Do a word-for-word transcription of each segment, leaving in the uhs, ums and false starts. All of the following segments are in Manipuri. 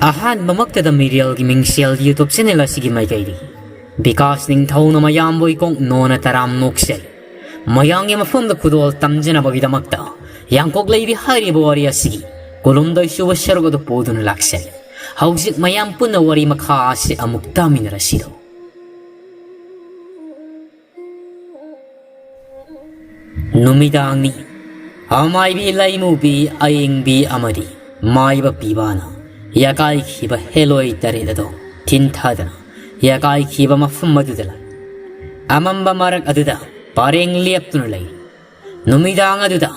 ꯑꯍꯥꯟꯕꯃꯛꯇꯗ ꯃꯤꯔꯦꯜꯒꯤ ꯃꯤꯡꯁꯦꯜ YouTube channel ꯑꯁꯤꯒꯤ ꯃꯥꯏꯀꯩꯗꯒꯤ ꯕꯤꯀꯥꯁ ꯅꯤꯡꯊꯧꯅ ꯃꯌꯥꯝꯕꯨ ꯏꯀꯣꯛ ꯅꯣꯟꯅ ꯇꯔꯥꯝ ꯅꯣꯛꯆꯔꯤ꯫ ꯃꯌꯥꯝꯒꯤ ꯃꯐꯝꯗ ꯈꯨꯗꯣꯜ ꯇꯝꯖꯅꯕꯒꯤꯗꯃꯛꯇ ꯌꯥꯡꯀꯣꯛ ꯂꯩꯕꯤ ꯍꯥꯏꯔꯤꯕ ꯋꯥꯔꯤ ꯑꯁꯤꯒꯤ ꯀꯨꯟꯍꯨꯝꯗꯣꯏ ꯁꯨꯕ ꯁꯔꯨꯛ ꯑꯗꯨ ꯄꯨꯗꯨꯅ ꯂꯥꯛꯆꯔꯤ꯫ ꯍꯧꯖꯤꯛ ꯃꯌꯥꯝ ꯄꯨꯟꯅ ꯋꯥꯔꯤ ꯃꯈꯥ ꯑꯁꯤ ꯑꯃꯨꯛ ꯇꯥꯃꯤꯟꯅꯔꯁꯤꯗꯣ꯫ ꯅꯨꯃꯤꯗꯥꯡꯅꯤ꯫ ꯑꯃꯥꯏꯕꯤ, ꯂꯩꯃꯨꯕꯤ, ꯑꯌꯤꯡꯕꯤ ꯑꯃꯗꯤ ꯃꯥꯏꯕ ꯄꯤꯕꯥꯅ ꯌꯥꯀꯥꯏꯈꯤꯕ ꯍꯦꯂꯣꯏ ꯇꯔꯦꯠ ꯑꯗꯨ ꯊꯤꯟꯊꯗꯨꯅ ꯌꯥꯀꯥꯏꯈꯤꯕ ꯃꯐꯝ ꯑꯗꯨꯗ ꯂꯥꯛꯏ꯫ ꯑꯃꯝꯕ ꯃꯔꯛ ꯑꯗꯨꯗ ꯄꯔꯦꯡ ꯂꯦꯞꯇꯨꯅ ꯂꯩꯔꯤ꯫ ꯅꯨꯃꯤꯗꯥꯡ ꯑꯗꯨꯗ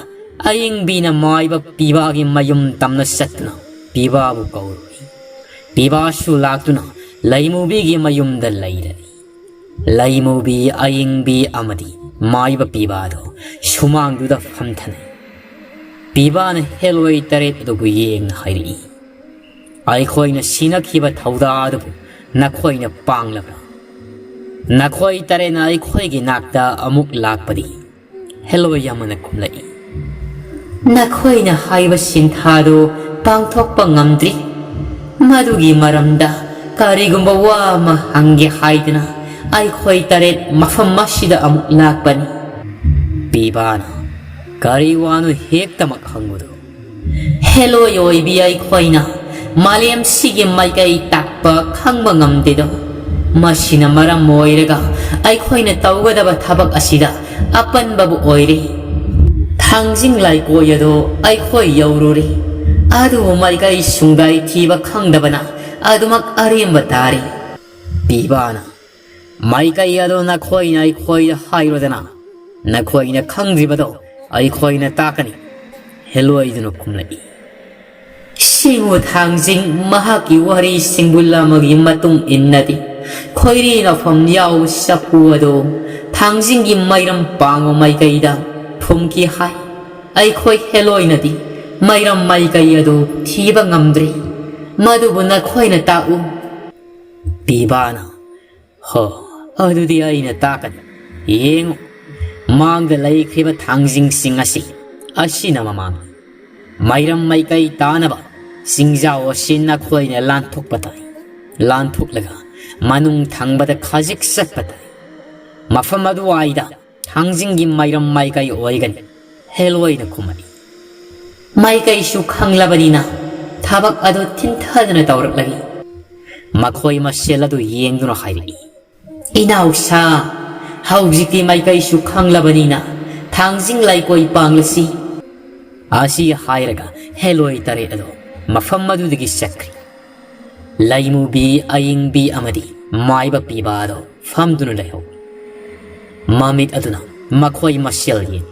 ꯑꯌꯤꯡꯕꯤꯅ ꯃꯥꯏꯕ ꯄꯤꯕꯥꯒꯤ ꯃꯌꯨꯝ ꯇꯝꯅ ꯆꯠꯇꯨꯅ ꯄꯤꯕꯥꯕꯨ ꯀꯧꯔꯨꯏ꯫ ꯄꯤꯕꯥꯁꯨ ꯂꯥꯛꯇꯨꯅ ꯂꯩꯃꯨꯕꯤꯒꯤ ꯃꯌꯨꯝꯗ ꯂꯩꯔꯦ꯫ ꯂꯩꯃꯨꯕꯤ, ꯑꯌꯤꯡꯕꯤ ꯑꯃꯗꯤ ꯃꯥꯏꯕ ꯄꯤꯕꯥꯗꯣ ꯁꯨꯃꯥꯡꯗꯨꯗ ꯐꯝꯊꯅꯩ꯫ ꯄꯤꯕꯥꯅ ꯍꯦꯂꯣꯏ ꯇꯔꯦꯠ ꯑꯗꯨꯕꯨ ꯌꯦꯡꯅ ꯍꯥꯏꯔꯛꯏ, "ꯑꯩꯈꯣꯏꯅ ꯁꯤꯟꯅꯈꯤꯕ ꯊꯧꯗꯥ ꯑꯗꯨꯕꯨ ꯅꯈꯣꯏꯅ ꯄꯥꯡꯂꯕ꯭ꯔꯥ? ꯅꯈꯣꯏ ꯇꯔꯦꯠꯅ ꯑꯩꯈꯣꯏꯒꯤ ꯅꯥꯛꯇ ꯑꯃꯨꯛ ꯂꯥꯛꯄꯗꯤ?" ꯍꯦꯂꯣꯏ ꯑꯃꯅ ꯈꯨꯝꯂꯛꯏ, "ꯅꯈꯣꯏꯅ ꯍꯥꯏꯕ ꯁꯤꯟꯊꯥꯗꯨ ꯄꯥꯡꯊꯣꯛꯄ ꯉꯝꯗ꯭ꯔꯤ꯫ ꯃꯗꯨꯒꯤ ꯃꯔꯝꯗ ꯀꯔꯤꯒꯨꯝꯕ ꯋꯥ ꯑꯃ ꯍꯪꯒꯦ ꯍꯥꯏꯗꯅ ꯑꯩꯈꯣꯏ ꯇꯔꯦꯠ ꯃꯐꯝ ꯑꯁꯤꯗ ꯑꯃꯨꯛ ꯂꯥꯛꯄꯅꯤ꯫" ꯄꯤꯕꯥꯅ, "ꯀꯔꯤ ꯋꯥꯅꯣ ꯍꯦꯛꯇꯃꯛ ꯍꯪꯉꯨꯗꯣ?" "ꯍꯦꯂꯣꯏ ꯑꯣꯏꯕꯤ ꯑꯩꯈꯣꯏꯅ ꯃꯥꯂꯦꯝꯁꯤꯒꯤ ꯃꯥꯏꯀꯩ ꯇꯥꯛꯄ ꯈꯪꯕ ꯉꯝꯗꯦꯗꯣ꯫ ꯃꯁꯤꯅ ꯃꯔꯝ ꯑꯣꯏꯔꯒ ꯑꯩꯈꯣꯏꯅ ꯇꯧꯒꯗꯕ ꯊꯕꯛ ꯑꯁꯤꯗ ꯑꯄꯟꯕꯕꯨ ꯑꯣꯏꯔꯦ꯫ ꯊꯥꯡꯖꯤꯡ ꯂꯩꯀꯣꯏ ꯑꯗꯣ ꯑꯩꯈꯣꯏ ꯌꯧꯔꯨꯔꯦ, ꯑꯗꯨꯕꯨ ꯃꯥꯏꯀꯩ ꯁꯨꯡꯗꯥꯏ ꯊꯤꯕ ꯈꯪꯗꯕꯅ ꯑꯗꯨꯃꯛ ꯑꯔꯦꯝꯕ ꯇꯥꯔꯦ꯫" ꯄꯤꯕꯥꯅ, "ꯃꯥꯏꯀꯩ ꯑꯗꯣ ꯅꯈꯣꯏꯅ ꯑꯩꯈꯣꯏꯗ ꯍꯥꯏꯔꯣꯗꯅ, ꯅꯈꯣꯏꯅ ꯈꯪꯗ꯭ꯔꯤꯕꯗꯣ ꯑꯩꯈꯣꯏꯅ ꯇꯥꯛꯀꯅꯤ꯫" ꯍꯦꯂꯣꯏꯗꯨꯅ ꯈꯨꯝꯂꯛꯏ, "ꯁꯤꯡꯉꯨ ꯊꯥꯡꯖꯤꯡ, ꯃꯍꯥꯛꯀꯤ ꯋꯥꯔꯤ ꯁꯤꯡꯕꯨꯜ ꯑꯃꯒꯤ ꯃꯇꯨꯡ ꯏꯟꯅꯗꯤ ꯈꯣꯏꯔꯤ ꯅꯐꯝ ꯌꯥꯎ ꯆꯐꯨ ꯑꯗꯣ ꯊꯥꯡꯖꯤꯡꯒꯤ ꯃꯩꯔꯝ ꯄꯥꯡꯕ ꯃꯥꯏꯀꯩꯗ ꯐꯨꯝꯈꯤ ꯍꯥꯏ꯫ ꯑꯩꯈꯣꯏ ꯍꯦꯂꯣꯏꯅꯗꯤ ꯃꯩꯔꯝ ꯃꯥꯏꯀꯩ ꯑꯗꯨ ꯊꯤꯕ ꯉꯝꯗ꯭ꯔꯤ꯫ ꯃꯗꯨꯕꯨ ꯅꯈꯣꯏꯅ ꯇꯥꯛꯎ꯫" ꯄꯤꯕꯥꯅ, "ꯍꯣ, ꯑꯗꯨꯗꯤ ꯑꯩꯅ ꯇꯥꯛꯀꯅꯤ꯫ ꯌꯦꯡꯉꯨ, ꯃꯥꯡꯗ ꯂꯩꯈ꯭ꯔꯤꯕ ꯊꯥꯡꯖꯤꯡꯁꯤꯡ ꯑꯁꯤ ꯑꯁꯤꯅ ꯃꯃꯥꯡ ꯃꯩꯔꯝ ꯃꯥꯏꯀꯩ ꯇꯥꯅꯕ ꯆꯤꯡꯖꯥꯎ ꯑꯁꯤ ꯅꯈꯣꯏꯅ ꯂꯥꯟꯊꯣꯛꯄ ꯇꯥꯏ꯫ ꯂꯥꯟꯊꯣꯛꯂꯒ ꯃꯅꯨꯡ ꯊꯪꯕꯗ ꯈꯖꯤꯛ ꯆꯠꯄ ꯇꯥꯏ꯫ ꯃꯐꯝ ꯑꯗꯨꯋꯥꯏꯗ ꯊꯥꯡꯖꯤꯡꯒꯤ ꯃꯩꯔꯝ ꯃꯥꯏꯀꯩ ꯑꯣꯏꯒꯅꯤ, ꯍꯦꯂꯣꯏꯅ ꯈꯨꯝꯃꯛꯏ꯫ ꯃꯥꯏꯀꯩꯁꯨ ꯈꯪꯂꯕꯅꯤꯅ ꯊꯕꯛ ꯑꯗꯨ ꯊꯤꯟꯊꯗꯨꯅ ꯇꯧꯔꯛꯂꯒꯦ꯫ ꯃꯈꯣꯏ ꯃꯁꯦꯜ ꯑꯗꯨ ꯌꯦꯡꯗꯨꯅ ꯍꯥꯏꯔꯛꯏ꯫ ꯏꯅꯥꯎꯁꯥ, ꯍꯧꯖꯤꯛꯇꯤ ꯃꯥꯏꯀꯩꯁꯨ ꯈꯪꯂꯕꯅꯤꯅ ꯊꯥꯡꯖꯤꯡ ꯂꯩꯀꯣꯏ ꯄꯥꯡꯂꯁꯤ꯫ ꯑꯁꯤ ꯍꯥꯏꯔꯒ ꯍꯦꯂꯣꯏ ꯇꯔꯦꯠ ꯑꯗꯨ ꯃꯐꯝ ꯑꯗꯨꯗꯒꯤ ꯆꯠꯈ꯭ꯔꯤ꯫ ꯂꯩꯃꯨꯕꯤ, ꯑꯌꯤꯡꯕꯤ ꯑꯃꯗꯤ ꯃꯥꯏꯕ ꯄꯤꯕꯥ ꯑꯗꯨ ꯐꯝꯗꯨꯅ ꯂꯩꯍꯧꯏ꯫ ꯃꯃꯤꯠ ꯑꯗꯨꯅ ꯃꯈꯣꯏ ꯃꯁꯦꯜ ꯌꯦꯡꯏ꯫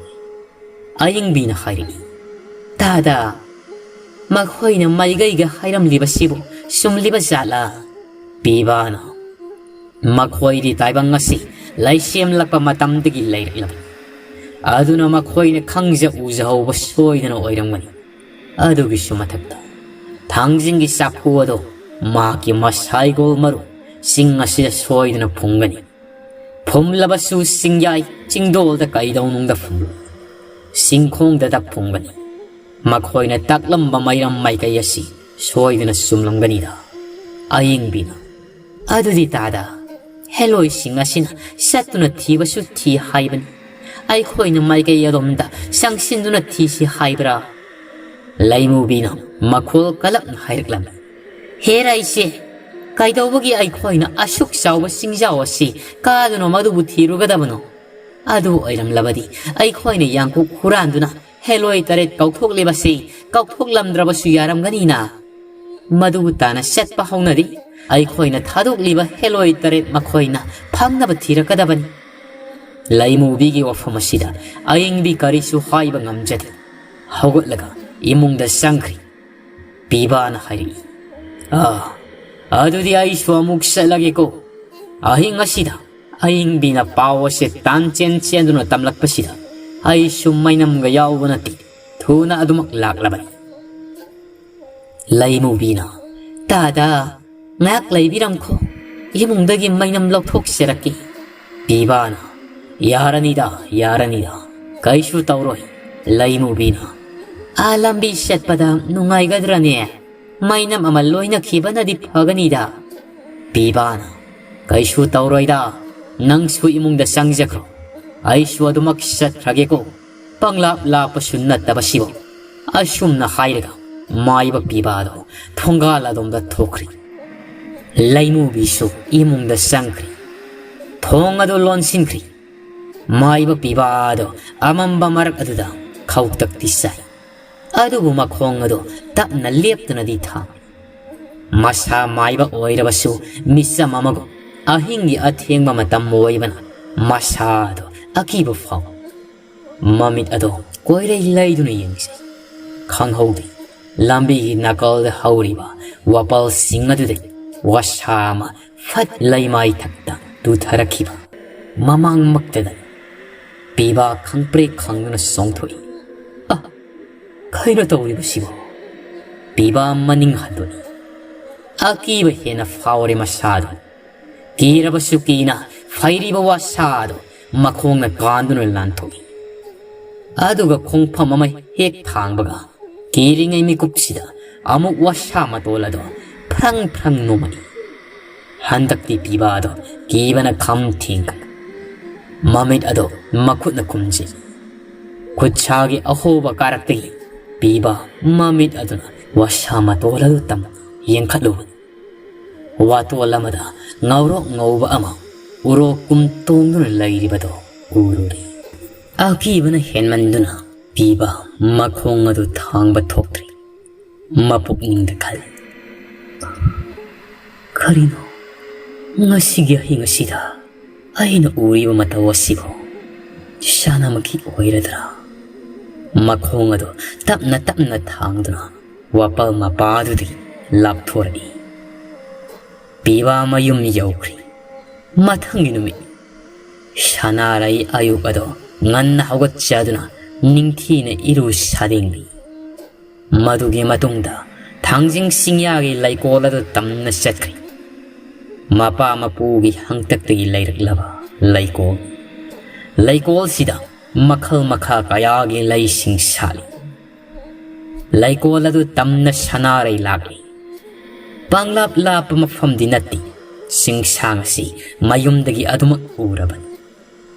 ꯑꯌꯤꯡꯕꯤꯅ ꯍꯥꯏꯔꯛꯏ, "ꯇꯥꯗ, ꯃꯈꯣꯏꯅ ꯃꯥꯏꯀꯩꯒ ꯍꯥꯏꯔꯝꯂꯤꯕꯁꯤꯕꯨ ꯆꯨꯝꯂꯤꯕ ꯖꯥꯠꯂꯥ?" ꯄꯤꯕꯥꯅ, "ꯃꯈꯣꯏꯗꯤ ꯇꯥꯏꯕꯪ ꯑꯁꯤ ꯂꯩꯁꯦꯝꯂꯛꯄ ꯃꯇꯝꯗꯒꯤ ꯂꯩꯔꯛꯂꯕꯅꯤ꯫ ꯑꯗꯨꯅ ꯃꯈꯣꯏꯅ ꯈꯪꯖ ꯎꯖꯍꯧꯕ ꯁꯣꯏꯗꯅ ꯑꯣꯏꯔꯝꯒꯅꯤ꯫ ꯑꯗꯨꯒꯤꯁꯨ ꯃꯊꯛꯇ ꯊꯥꯡꯖꯤꯡꯒꯤ ꯆꯥꯐꯨ ꯑꯗꯣ ꯃꯍꯥꯛꯀꯤ ꯃꯁꯥꯏꯒꯣꯜ ꯃꯔꯨ ꯆꯤꯡ ꯑꯁꯤꯗ ꯁꯣꯏꯗꯅ ꯐꯨꯝꯒꯅꯤ꯫ ꯐꯨꯝꯂꯕꯁꯨ ꯆꯤꯡꯌꯥꯏ ꯆꯤꯡꯗꯣꯜꯗ ꯀꯩꯗꯧꯅꯨꯡꯗ ꯐꯨꯝꯂꯣꯏ꯫ ꯆꯤꯡꯈꯣꯡꯗꯇ ꯐꯨꯝꯒꯅꯤ꯫ ꯃꯈꯣꯏꯅ ꯇꯥꯛꯂꯝꯕ ꯃꯩꯔꯝ ꯃꯥꯏꯀꯩ ꯑꯁꯤ ꯁꯣꯏꯗꯅ ꯆꯨꯝꯂꯝꯒꯅꯤꯗ꯫" ꯑꯌꯤꯡꯕꯤꯅ, "ꯑꯗꯨꯗꯤ ꯇꯥꯗ, ꯍꯦꯂꯣꯏꯁꯤꯡ ꯑꯁꯤꯅ ꯆꯠꯇꯨꯅ ꯊꯤꯕꯁꯨ ꯊꯤ ꯍꯥꯏꯕꯅꯤ꯫ ꯑꯩꯈꯣꯏꯅ ꯃꯥꯏꯀꯩ ꯑꯗꯣꯝꯗ ꯆꯪꯁꯤꯟꯗꯨꯅ ꯊꯤꯁꯤ ꯍꯥꯏꯕ꯭ꯔꯥ?" ꯂꯩꯃꯨꯕꯤꯅ ꯃꯈꯣꯜ ꯀꯜꯂꯞꯅ ꯍꯥꯏꯔꯛꯂꯝꯃꯤ, "ꯍꯦꯔꯥ ꯏꯆꯦ, ꯀꯩꯗꯧꯕꯒꯤ ꯑꯩꯈꯣꯏꯅ ꯑꯁꯨꯛ ꯆꯥꯎꯕ ꯆꯤꯡꯖꯥꯎ ꯑꯁꯤ ꯀꯥꯗꯨꯅ ꯃꯗꯨꯕꯨ ꯊꯤꯔꯨꯒꯗꯕꯅꯣ? ꯑꯗꯨ ꯑꯣꯏꯔꯝꯂꯕꯗꯤ ꯑꯩꯈꯣꯏꯅ ꯌꯥꯡꯀꯣꯛ ꯍꯨꯔꯥꯟꯗꯨꯅ ꯍꯦꯂꯣꯏ ꯇꯔꯦꯠ ꯀꯧꯊꯣꯛꯂꯤꯕꯁꯤ ꯀꯧꯊꯣꯛꯂꯝꯗ꯭ꯔꯕꯁꯨ ꯌꯥꯔꯝꯒꯅꯤꯅ꯫ ꯃꯗꯨꯕꯨ ꯇꯥꯅ ꯆꯠꯄ ꯍꯧꯅꯔꯤ꯫ ꯑꯩꯈꯣꯏꯅ ꯊꯥꯗꯣꯛꯂꯤꯕ ꯍꯦꯂꯣꯏ ꯇꯔꯦꯠ ꯃꯈꯣꯏꯅ ꯐꯪꯅꯕ ꯊꯤꯔꯛꯀꯗꯕꯅꯤ꯫" ꯂꯩꯃꯨꯕꯤꯒꯤ ꯋꯥꯐꯝ ꯑꯁꯤꯗ ꯑꯌꯤꯡꯕꯤ ꯀꯔꯤꯁꯨ ꯍꯥꯏꯕ ꯉꯝꯖꯗꯦ꯫ ꯍꯧꯒꯠꯂꯒ ꯏꯃꯨꯡꯗ ꯆꯪꯈ꯭ꯔꯤ꯫ ꯄꯤꯕꯥꯅ ꯍꯥꯏꯔꯛꯏ, "ꯑꯥ, ꯑꯗꯨꯗꯤ ꯑꯩꯁꯨ ꯑꯃꯨꯛ ꯆꯠꯂꯒꯦꯀꯣ꯫" ꯑꯍꯤꯡ ꯑꯁꯤꯗ ꯑꯌꯤꯡꯕꯤꯅ ꯄꯥꯎ ꯑꯁꯤ ꯇꯥꯟ ꯆꯦꯟ ꯆꯦꯟꯗꯨꯅ ꯇꯝꯂꯛꯄꯁꯤꯗ ꯑꯩꯁꯨ ꯃꯩꯅꯝꯒ ꯌꯥꯎꯕ ꯅꯠꯇꯦ, ꯊꯨꯅ ꯑꯗꯨꯃꯛ ꯂꯥꯛꯂꯕꯅꯤ꯫ ꯂꯩꯃꯨꯕꯤꯅ, "ꯇꯥꯗ, ꯉꯥꯏꯍꯥꯛ ꯂꯩꯕꯤꯔꯝꯈꯣ, ꯏꯃꯨꯡꯗꯒꯤ ꯃꯩꯅꯝ ꯂꯧꯊꯣꯛꯆꯔꯛꯀꯦ꯫" ꯄꯤꯕꯥꯅ, "ꯌꯥꯔꯅꯤꯗ, ꯌꯥꯔꯅꯤꯗ, ꯀꯩꯁꯨ ꯇꯧꯔꯣꯏ꯫" ꯂꯩꯃꯨꯕꯤꯅ, "ꯑꯥ, ꯂꯝꯕꯤ ꯆꯠꯄꯗ ꯅꯨꯡꯉꯥꯏꯒꯗ꯭ꯔꯅꯦ?" ꯃꯩꯅꯝ ꯑꯃ ꯂꯣꯏꯅꯈꯤꯕꯅꯗꯤ ꯐꯒꯅꯤꯗ꯫ ꯄꯤꯕꯥꯅ, "ꯀꯩꯁꯨ ꯇꯧꯔꯣꯏꯗ, ꯅꯪꯁꯨ ꯏꯃꯨꯡꯗ ꯆꯪꯖꯈ꯭ꯔꯣ, ꯑꯩꯁꯨ ꯑꯗꯨꯃꯛ ꯆꯠꯈ꯭ꯔꯒꯦꯀꯣ, ꯄꯪꯂꯥꯞ ꯂꯥꯞꯄꯁꯨ ꯅꯠꯇꯕꯁꯤꯕꯨ"꯫ ꯑꯁꯨꯝꯅ ꯍꯥꯏꯔꯒ ꯃꯥꯏꯕ ꯄꯤꯕꯥꯗꯣ ꯊꯣꯡꯒꯥꯜ ꯑꯗꯣꯝꯗ ꯊꯣꯛꯈ꯭ꯔꯤ꯫ ꯂꯩꯃꯨꯕꯤꯁꯨ ꯏꯃꯨꯡꯗ ꯆꯪꯈ꯭ꯔꯤ꯫ ꯊꯣꯡ ꯑꯗꯨ ꯂꯣꯟꯁꯤꯟꯈ꯭ꯔꯤ꯫ ꯃꯥꯏꯕ ꯄꯤꯕꯥꯗꯣ ꯑꯃꯝꯕ ꯃꯔꯛ ꯑꯗꯨꯗ ꯈꯧꯇꯛꯇꯤ ꯆꯥꯏ꯫ ꯑꯗꯨꯕꯨ ꯃꯈꯣꯡ ꯑꯗꯨ ꯇꯞꯅ ꯂꯦꯞꯇꯨꯅꯗꯤ ꯊꯥꯡꯏ꯫ ꯃꯁꯥ ꯃꯥꯏꯕ ꯑꯣꯏꯔꯕꯁꯨ ꯃꯤꯆꯝ ꯑꯃꯒꯨꯝ ꯑꯍꯤꯡꯒꯤ ꯑꯊꯦꯡꯕ ꯃꯇꯝ ꯑꯣꯏꯕꯅ ꯃꯁꯥꯗꯣ ꯑꯀꯤꯕ ꯐꯥꯎ꯫ ꯃꯃꯤꯠ ꯑꯗꯣ ꯀꯣꯏꯔꯩ ꯂꯩꯗꯨꯅ ꯌꯦꯡꯖꯩ꯫ ꯈꯪꯍꯧꯗꯦ, ꯂꯝꯕꯤꯒꯤ ꯅꯥꯀꯜꯗ ꯍꯧꯔꯤꯕ ꯋꯥꯄꯜꯁꯤꯡ ꯑꯗꯨꯗꯒꯤ ꯋꯥꯁꯥ ꯑꯃ ꯐꯠ ꯂꯩꯃꯥꯏ ꯊꯛꯇ ꯇꯨꯊꯔꯛꯈꯤꯕ ꯃꯃꯥꯡꯃꯛꯇꯗ ꯄꯤꯕꯥ ꯈꯪꯄ꯭ꯔꯦꯛ ꯈꯪꯗꯨꯅ ꯆꯣꯡꯊꯣꯛꯏ꯫ "ꯑ, ꯀꯩꯅꯣ ꯇꯧꯔꯤꯕꯁꯤꯕꯣ?" ꯄꯤꯕꯥ ꯃꯅꯤꯡ ꯍꯟꯗꯣꯛꯏ꯫ ꯑꯀꯤꯕ ꯍꯦꯟꯅ ꯐꯥꯎꯔꯦ ꯃꯁꯥꯗꯣ꯫ ꯀꯤꯔꯕꯁꯨ ꯀꯤꯅ ꯐꯩꯔꯤꯕ ꯋꯥꯁꯥꯗꯣ ꯃꯈꯣꯡꯅ ꯀꯥꯟꯗꯨꯅ ꯂꯥꯟꯊꯣꯛꯏ꯫ ꯑꯗꯨꯒ ꯈꯣꯡꯐꯝ ꯑꯃ ꯍꯦꯛ ꯊꯥꯡꯕꯒ ꯀꯤꯔꯤꯉꯩ ꯃꯤꯀꯨꯞꯁꯤꯗ ꯑꯃꯨꯛ ꯋꯥꯁꯥ ꯃꯇꯣꯜ ꯑꯗꯣ ꯐ꯭ꯔꯪ ꯐ꯭ꯔꯪ ꯅꯣꯝꯃꯛꯏ꯫ ꯍꯟꯗꯛꯇꯤ ꯄꯤꯕꯥꯗꯣ ꯀꯤꯕꯅ ꯈꯝ ꯊꯦꯡꯈ꯭ꯔꯦ꯫ ꯃꯃꯤꯠ ꯑꯗꯣ ꯃꯈꯨꯠꯅ ꯈꯨꯝꯖꯤꯜꯂꯤ꯫ ꯈꯨꯠꯁꯥꯒꯤ ꯑꯍꯣꯕ ꯀꯥꯔꯛꯇꯒꯤ ꯄꯤꯕꯥ ꯃꯃꯤꯠ ꯑꯗꯨꯅ ꯋꯥꯁꯥ ꯃꯇꯣꯜ ꯑꯗꯨ ꯇꯝꯅ ꯌꯦꯡꯈꯠꯂꯨꯕꯅꯤ꯫ ꯋꯥꯇꯣꯜ ꯑꯃꯗ ꯉꯧꯔꯣꯛ ꯉꯧꯕ ꯑꯃ ꯎꯔꯣꯛ ꯀꯨꯝ ꯇꯣꯡꯗꯨꯅ ꯂꯩꯔꯤꯕꯗꯣ ꯎꯔꯨꯔꯦ꯫ ꯑꯀꯤꯕꯅ ꯍꯦꯟꯃꯟꯗꯨꯅ ꯄꯤꯕꯥ ꯃꯈꯣꯡ ꯑꯗꯨ ꯊꯥꯡꯕ ꯊꯣꯛꯇ꯭ꯔꯤ꯫ ꯃꯄꯨꯛꯅꯤꯡꯗ ꯈꯜꯂꯤ, "ꯀꯔꯤꯅꯣ ꯉꯁꯤꯒꯤ ꯑꯍꯤꯡ ꯑꯁꯤꯗ ꯑꯩꯅ ꯎꯔꯤꯕ ꯃꯇꯧ ꯑꯁꯤꯕꯨ ꯁꯥꯟꯅꯃꯛꯀꯤ ꯑꯣꯏꯔꯗ꯭ꯔꯥ?" ꯃꯈꯣꯡ ꯑꯗꯨ ꯇꯞꯅ ꯇꯞꯅ ꯊꯥꯡꯗꯨꯅ ꯋꯥꯄꯜ ꯃꯄꯥꯗꯨꯗꯒꯤ ꯂꯥꯞꯊꯣꯔꯛꯏ꯫ ꯄꯤꯕꯥ ꯃꯌꯨꯝ ꯌꯧꯈ꯭ꯔꯤ꯫ ꯃꯊꯪꯒꯤ ꯅꯨꯃꯤꯠ ꯁꯅꯥꯔꯩ ꯑꯌꯨꯛ ꯑꯗꯣ ꯉꯟꯅ ꯍꯧꯒꯠꯆꯗꯨꯅ ꯅꯤꯡꯊꯤꯅ ꯏꯔꯨ ꯁꯥꯗꯤꯡꯂꯤ꯫ ꯃꯗꯨꯒꯤ ꯃꯇꯨꯡꯗ ꯊꯥꯡꯖꯤꯡ ꯆꯤꯡꯌꯥꯒꯤ ꯂꯩꯀꯣꯜ ꯑꯗꯨ ꯇꯝꯅ ꯆꯠꯈ꯭ꯔꯤ꯫ ꯃꯄꯥ ꯃꯄꯨꯒꯤ ꯍꯪꯇꯛꯇꯒꯤ ꯂꯩꯔꯛꯂꯕ ꯂꯩꯀꯣꯜ꯫ ꯂꯩꯀꯣꯜꯁꯤꯗ ꯃꯈꯜ ꯃꯈꯥ ꯀꯌꯥꯒꯤ ꯂꯩꯁꯤꯡ ꯁꯥꯠꯂꯤ꯫ ꯂꯩꯀꯣꯜ ꯑꯗꯨ ꯇꯝꯅ ꯁꯅꯥꯔꯩ ꯂꯥꯛꯂꯤ꯫ ꯄꯥꯡꯂꯥꯞ ꯂꯥꯞꯄ ꯃꯐꯝꯗꯤ ꯅꯠꯇꯦ꯫ ꯆꯤꯡꯁꯥꯡ ꯑꯁꯤ ꯃꯌꯨꯝꯗꯒꯤ ꯑꯗꯨꯃꯛ ꯎꯔꯕꯅꯤ꯫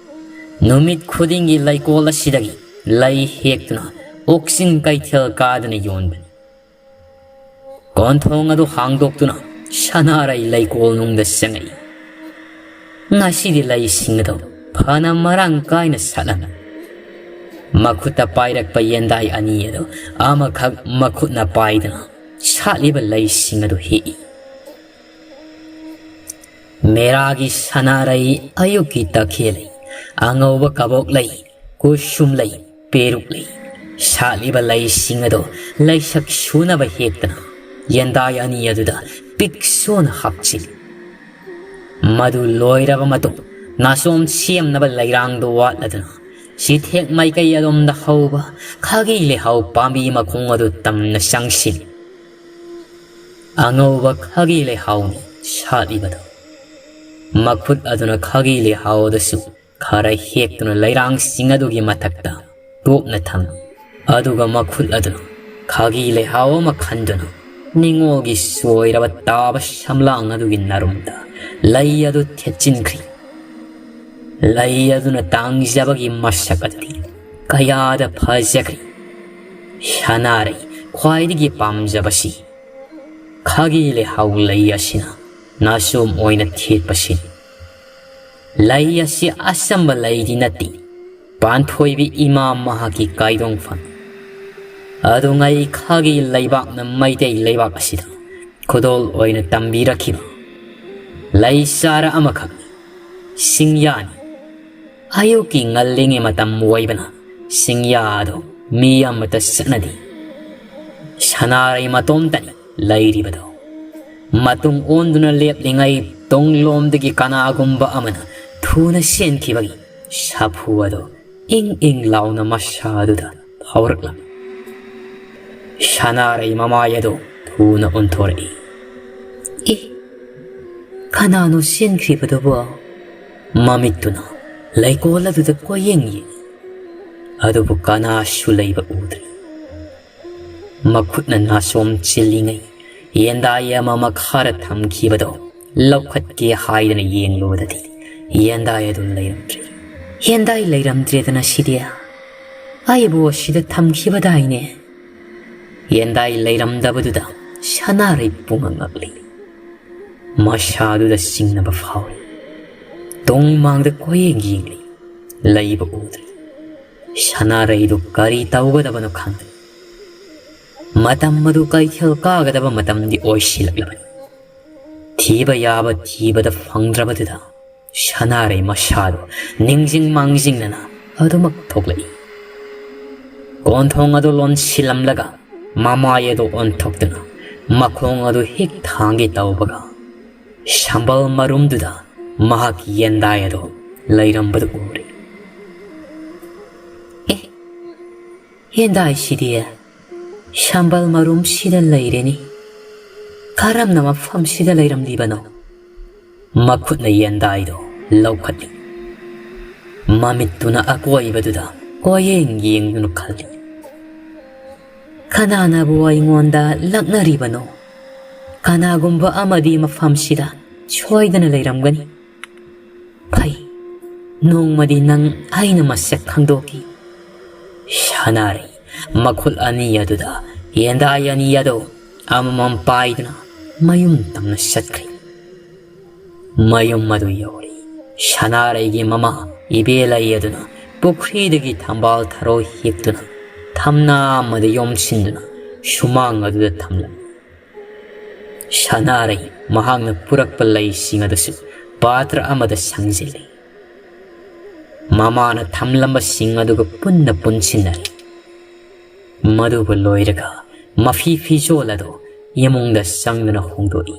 ꯅꯨꯃꯤꯠ ꯈꯨꯗꯤꯡꯒꯤ ꯂꯩꯀꯣꯜ ꯑꯁꯤꯗꯒꯤ ꯂꯩ ꯍꯦꯛꯇꯨꯅ ꯑꯣꯛꯁꯤꯟ ꯀꯩꯊꯦꯜ ꯀꯥꯗꯨꯅ ꯌꯣꯟꯕꯅꯤ꯫ ꯀꯣꯟꯊꯣꯡ ꯑꯗꯨ ꯍꯥꯡꯗꯣꯛꯇꯨꯅ ꯁꯅꯥꯔꯩ ꯂꯩꯀꯣꯜꯅꯨꯡꯗ ꯆꯪꯉꯛꯏ꯫ ꯉꯁꯤꯗꯤ ꯂꯩꯁꯤꯡ ꯑꯗꯨ ꯐꯅ ꯃꯔꯥꯡ ꯀꯥꯏꯅ ꯁꯥꯠꯂꯝꯃꯤ꯫ ꯃꯈꯨꯠꯇ ꯄꯥꯏꯔꯛꯄ ꯌꯦꯟꯗꯥꯏ ꯑꯅꯤ ꯑꯗꯨ ꯑꯃꯈꯛ ꯃꯈꯨꯠꯅ ꯄꯥꯏꯗꯨꯅ ꯁꯥꯠꯂꯤꯕ ꯂꯩꯁꯤꯡ ꯑꯗꯨ ꯍꯦꯛꯏ꯫ ꯃꯦꯔꯥꯒꯤ ꯁꯅꯥꯔꯩ, ꯑꯌꯨꯛꯀꯤ ꯇꯈꯦꯜꯂꯩ, ꯑꯉꯧꯕ ꯀꯕꯣꯛꯂꯩ, ꯀꯨꯁꯨꯝꯂꯩ, ꯄꯦꯔꯨꯛꯂꯩ, ꯁꯥꯠꯂꯤꯕ ꯂꯩꯁꯤꯡ ꯑꯗꯨ ꯂꯩꯁꯛ ꯁꯨꯅꯕ ꯍꯦꯛꯇꯅ ꯌꯦꯟꯗꯥꯏ ꯑꯅꯤ ꯑꯗꯨꯗ ꯄꯤꯛ ꯁꯣꯟꯅ ꯍꯥꯞꯆꯤꯜꯂꯤ꯫ ꯃꯗꯨ ꯂꯣꯏꯔꯕ ꯃꯇꯨꯡ, ꯅꯥꯆꯣꯝ ꯁꯦꯝꯅꯕ ꯂꯩꯔꯥꯡꯗꯨ ꯋꯥꯠꯂꯗꯨꯅ ꯆꯤꯊꯦꯛ ꯃꯥꯏꯀꯩ ꯑꯗꯣꯝꯗ ꯍꯧꯕ ꯈꯥꯒꯤ ꯂꯩꯍꯥꯎ ꯄꯥꯝꯕꯤ ꯃꯈꯣꯡ ꯑꯗꯨ ꯇꯝꯅ ꯆꯪꯁꯤꯜꯂꯤ꯫ ꯑꯉꯧꯕ ꯈꯥꯒꯤ ꯂꯩꯍꯥꯎꯅꯤ ꯁꯥꯠꯂꯤꯕꯗꯨ꯫ ꯃꯈꯨꯠ ꯑꯗꯨꯅ ꯈꯥꯒꯤ ꯂꯩꯍꯥꯎ ꯑꯗꯨꯁꯨ ꯈꯔ ꯍꯦꯛꯇꯨꯅ ꯂꯩꯔꯥꯡꯁꯤꯡ ꯑꯗꯨꯒꯤ ꯃꯊꯛꯇ ꯇꯣꯞꯅ ꯊꯝꯃꯤ꯫ ꯑꯗꯨꯒ ꯃꯈꯨꯠ ꯑꯗꯨꯅ ꯈꯥꯒꯤ ꯂꯩꯍꯥꯎ ꯑꯃ ꯈꯟꯗꯨꯅ ꯅꯤꯉꯣꯜꯒꯤ ꯆꯣꯏꯔꯕ ꯇꯥꯕ ꯁꯝꯂꯥꯡ ꯑꯗꯨꯒꯤ ꯅꯥꯔꯨꯝꯗ ꯂꯩ ꯑꯗꯨ ꯊꯦꯠꯆꯤꯟꯈ꯭ꯔꯤ꯫ ꯂꯩ ꯑꯗꯨꯅ ꯇꯥꯡꯖꯕꯒꯤ ꯃꯁꯛ ꯑꯗꯨꯗꯤ ꯀꯌꯥꯗ ꯐꯖꯈ꯭ꯔꯤ! ꯁꯅꯥꯔꯩ ꯈ꯭ꯋꯥꯏꯗꯒꯤ ꯄꯥꯝꯖꯕꯁꯤ ꯈꯥꯒꯤ ꯂꯩꯍꯥꯎ ꯂꯩ ꯑꯁꯤꯅ ꯅꯥꯆꯣꯝ ꯑꯣꯏꯅ ꯊꯦꯠꯄꯁꯤꯅꯤ꯫ ꯂꯩ ꯑꯁꯤ ꯑꯆꯝꯕ ꯂꯩꯗꯤ ꯅꯠꯇꯦ, ꯄꯥꯟꯊꯣꯏꯕꯤ ꯏꯃꯥ ꯃꯍꯥꯛꯀꯤ ꯀꯥꯏꯗꯣꯡꯐꯝ꯫ ꯑꯗꯨꯉꯩ ꯈꯥꯒꯤ ꯂꯩꯕꯥꯛꯅ ꯃꯩꯇꯩ ꯂꯩꯕꯥꯛ ꯑꯁꯤꯗ ꯈꯨꯗꯣꯜ ꯑꯣꯏꯅ ꯇꯝꯕꯤꯔꯛꯈꯤꯕ ꯂꯩ ꯆꯥꯔ ꯑꯃꯈꯛꯅꯤ꯫ ꯁꯤꯡꯌꯥꯅꯤ꯫ ꯑꯌꯨꯛꯀꯤ ꯉꯜꯂꯤꯉꯩ ꯃꯇꯝ ꯑꯣꯏꯕꯅ ꯁꯤꯡꯌꯥ ꯑꯗꯨ ꯃꯤ ꯑꯃꯠꯇ ꯆꯠꯅꯗꯦ꯫ ꯁꯅꯥꯔꯩ ꯃꯇꯣꯝꯇꯅꯤ ꯂꯩꯔꯤꯕꯗꯨ꯫ ꯃꯇꯨꯡ ꯑꯣꯟꯗꯨꯅ ꯂꯦꯞꯂꯤꯉꯩ ꯇꯨꯡꯂꯣꯝꯗꯒꯤ ꯀꯅꯥꯒꯨꯝꯕ ꯑꯃꯅ ꯊꯨꯅ ꯆꯦꯟꯈꯤꯕꯒꯤ ꯁꯥꯐꯨ ꯑꯗꯨ ꯏꯪ ꯏꯪ ꯂꯥꯎꯅ ꯃꯁꯥ ꯑꯗꯨꯗ ꯐꯥꯎꯔꯛꯂꯝꯃꯤ꯫ ꯁꯅꯥꯔꯩ ꯃꯃꯥꯏ ꯑꯗꯨ ꯊꯨꯅ ꯑꯣꯟꯊꯣꯔꯛꯏ꯫ "ꯑꯦ, ꯀꯅꯥꯅꯣ ꯆꯦꯟꯈ꯭ꯔꯤꯕꯗꯨꯕꯣ?" ꯃꯃꯤꯠꯇꯨꯅ ꯂꯩꯀꯣꯜ ꯑꯗꯨꯗ ꯀꯣꯏꯌꯦꯡ ꯌꯦꯡꯏ꯫ ꯑꯗꯨꯕꯨ ꯀꯅꯥꯁꯨ ꯂꯩꯕ ꯎꯗ꯭ꯔꯤ꯫ ꯃꯈꯨꯠꯅ ꯅꯥꯆꯣꯝ ꯆꯤꯜꯂꯤꯉꯩ ꯌꯦꯟꯗꯥꯏ ꯑꯃ ꯃꯈꯥꯗ ꯊꯝꯈꯤꯕꯗꯣ ꯂꯧꯈꯠꯀꯦ ꯍꯥꯏꯗꯅ ꯌꯦꯡꯂꯨꯕꯗꯗꯤ ꯌꯦꯟꯗꯥꯏ ꯑꯗꯨ ꯂꯩꯔꯝꯗ꯭ꯔꯦ꯫ "ꯌꯦꯟꯗꯥꯏ ꯂꯩꯔꯝꯗ꯭ꯔꯦꯗꯅ ꯁꯤꯗꯤ꯫ ꯑꯩꯕꯨ ꯑꯁꯤꯗ ꯊꯝꯈꯤꯕꯗꯥꯏꯅꯦ?" ꯌꯦꯟꯗꯥꯏ ꯂꯩꯔꯝꯗꯕꯗꯨꯗ ꯁꯅꯥꯔꯩ ꯄꯨꯡꯉꯛ ꯉꯛꯂꯤ꯫ ꯃꯁꯥꯗꯨꯗ ꯆꯤꯡꯅꯕ ꯐꯥꯎꯔꯤ꯫ ꯇꯨꯡ ꯃꯥꯡꯗ ꯀꯣꯏꯌꯦꯡ ꯌꯦꯡꯂꯤ꯫ ꯂꯩꯕ ꯎꯗ꯭ꯔꯦ꯫ ꯁꯅꯥꯔꯩꯗꯨ ꯀꯔꯤ ꯇꯧꯒꯗꯕꯅꯣ ꯈꯪꯗ꯭ꯔꯦ꯫ ꯃꯇꯝ ꯑꯗꯨ ꯀꯩꯊꯦꯜ ꯀꯥꯒꯗꯕ ꯃꯇꯝꯗꯤ ꯑꯣꯏꯁꯤꯜꯂꯛꯂꯕꯅꯤ꯫ ꯊꯤꯕ ꯌꯥꯕ ꯊꯤꯕꯗ ꯐꯪꯗ꯭ꯔꯕꯗꯨꯗ ꯁꯅꯥꯔꯩ ꯃꯁꯥꯗꯨ ꯅꯤꯡꯖꯤꯡ ꯃꯥꯡꯖꯤꯡꯅꯅ ꯑꯗꯨꯃꯛ ꯊꯣꯛꯂꯛꯏ꯫ ꯀꯣꯟꯊꯣꯡ ꯑꯗꯨ ꯂꯣꯟꯁꯤꯜꯂꯝꯂꯒ ꯃꯃꯥꯏ ꯑꯗꯨ ꯑꯣꯟꯊꯣꯛꯇꯨꯅ ꯃꯈꯣꯡ ꯑꯗꯨ ꯍꯦꯛ ꯊꯥꯡꯒꯦ ꯇꯧꯕꯒ ꯁꯝꯕꯜ ꯃꯔꯨꯝꯗꯨꯗ ꯃꯍꯥꯛꯀꯤ ꯌꯦꯟꯗꯥꯏ ꯑꯗꯨ ꯂꯩꯔꯝꯕꯗꯨ ꯎꯔꯦ꯫ "ꯑꯦ, ꯌꯦꯟꯗꯥꯏꯁꯤꯗꯤ ꯁꯝꯕꯜ ꯃꯔꯨꯝꯁꯤꯗ ꯂꯩꯔꯦꯅꯤ꯫ ꯀꯔꯝꯅ ꯃꯐꯝꯁꯤꯗ ꯂꯩꯔꯝꯂꯤꯕꯅꯣ?" ꯃꯈꯨꯠꯅ ꯌꯦꯟꯗꯥꯏꯗꯨ ꯂꯧꯈꯠꯂꯤ꯫ ꯃꯃꯤꯠꯇꯨꯅ ꯑꯀꯣꯏꯕꯗꯨꯗ ꯀꯣꯏꯌꯦꯡ ꯌꯦꯡꯗꯨꯅ ꯈꯜꯂꯤ꯫ "ꯀꯅꯥꯅꯕꯨ ꯑꯩꯉꯣꯟꯗ ꯂꯛꯅꯔꯤꯕꯅꯣ? ꯀꯅꯥꯒꯨꯝꯕ ꯑꯃꯗꯤ ꯃꯐꯝꯁꯤꯗ ꯁꯣꯏꯗꯅ ꯂꯩꯔꯝꯒꯅꯤ꯫ ꯐꯩ, ꯅꯣꯡꯃꯗꯤ ꯅꯪ ꯑꯩꯅ ꯃꯁꯛ ꯈꯪꯗꯣꯛꯈꯤ꯫" ꯁꯅꯥꯔꯩ ꯃꯈꯨꯠ ꯑꯅꯤ ꯑꯗꯨꯗ ꯌꯦꯟꯗꯥꯏ ꯑꯅꯤ ꯑꯗꯨ ꯑꯃꯃꯝ ꯄꯥꯏꯗꯨꯅ ꯃꯌꯨꯝ ꯇꯝꯅ ꯆꯠꯈ꯭ꯔꯦ꯫ ꯃꯌꯨꯝ ꯑꯗꯨ ꯌꯧꯔꯦ꯫ ꯁꯅꯥꯔꯩꯒꯤ ꯃꯃꯥ ꯏꯕꯦꯂꯩ ꯑꯗꯨꯅ ꯄꯨꯈ꯭ꯔꯤꯗꯒꯤ ꯊꯝꯕꯥꯜ ꯊꯔꯣ ꯍꯦꯛꯇꯨꯅ ꯊꯝꯅꯥ ꯑꯃꯗ ꯌꯣꯝꯁꯤꯟꯗꯨꯅ ꯁꯨꯃꯥꯡ ꯑꯗꯨꯗ ꯊꯝꯂꯝꯃꯤ꯫ ꯁꯅꯥꯔꯩ ꯃꯍꯥꯛꯅ ꯄꯨꯔꯛꯄ ꯂꯩꯁꯤꯡ ꯑꯗꯨꯁꯨ ꯄꯥꯇ꯭ꯔ ꯑꯃꯗ ꯁꯪꯖꯤꯜꯂꯤ꯫ ꯃꯃꯥꯅ ꯊꯝꯂꯝꯕꯁꯤꯡ ꯑꯗꯨꯒ ꯄꯨꯟꯅ ꯄꯨꯟꯁꯤꯟꯅꯔꯦ꯫ ꯃꯗꯨꯕꯨ ꯂꯣꯏꯔꯒ ꯃꯐꯤ ꯐꯤꯖꯣꯜ ꯑꯗꯨ ꯏꯃꯨꯡꯗ ꯆꯪꯗꯨꯅ ꯍꯣꯡꯗꯣꯛꯏ꯫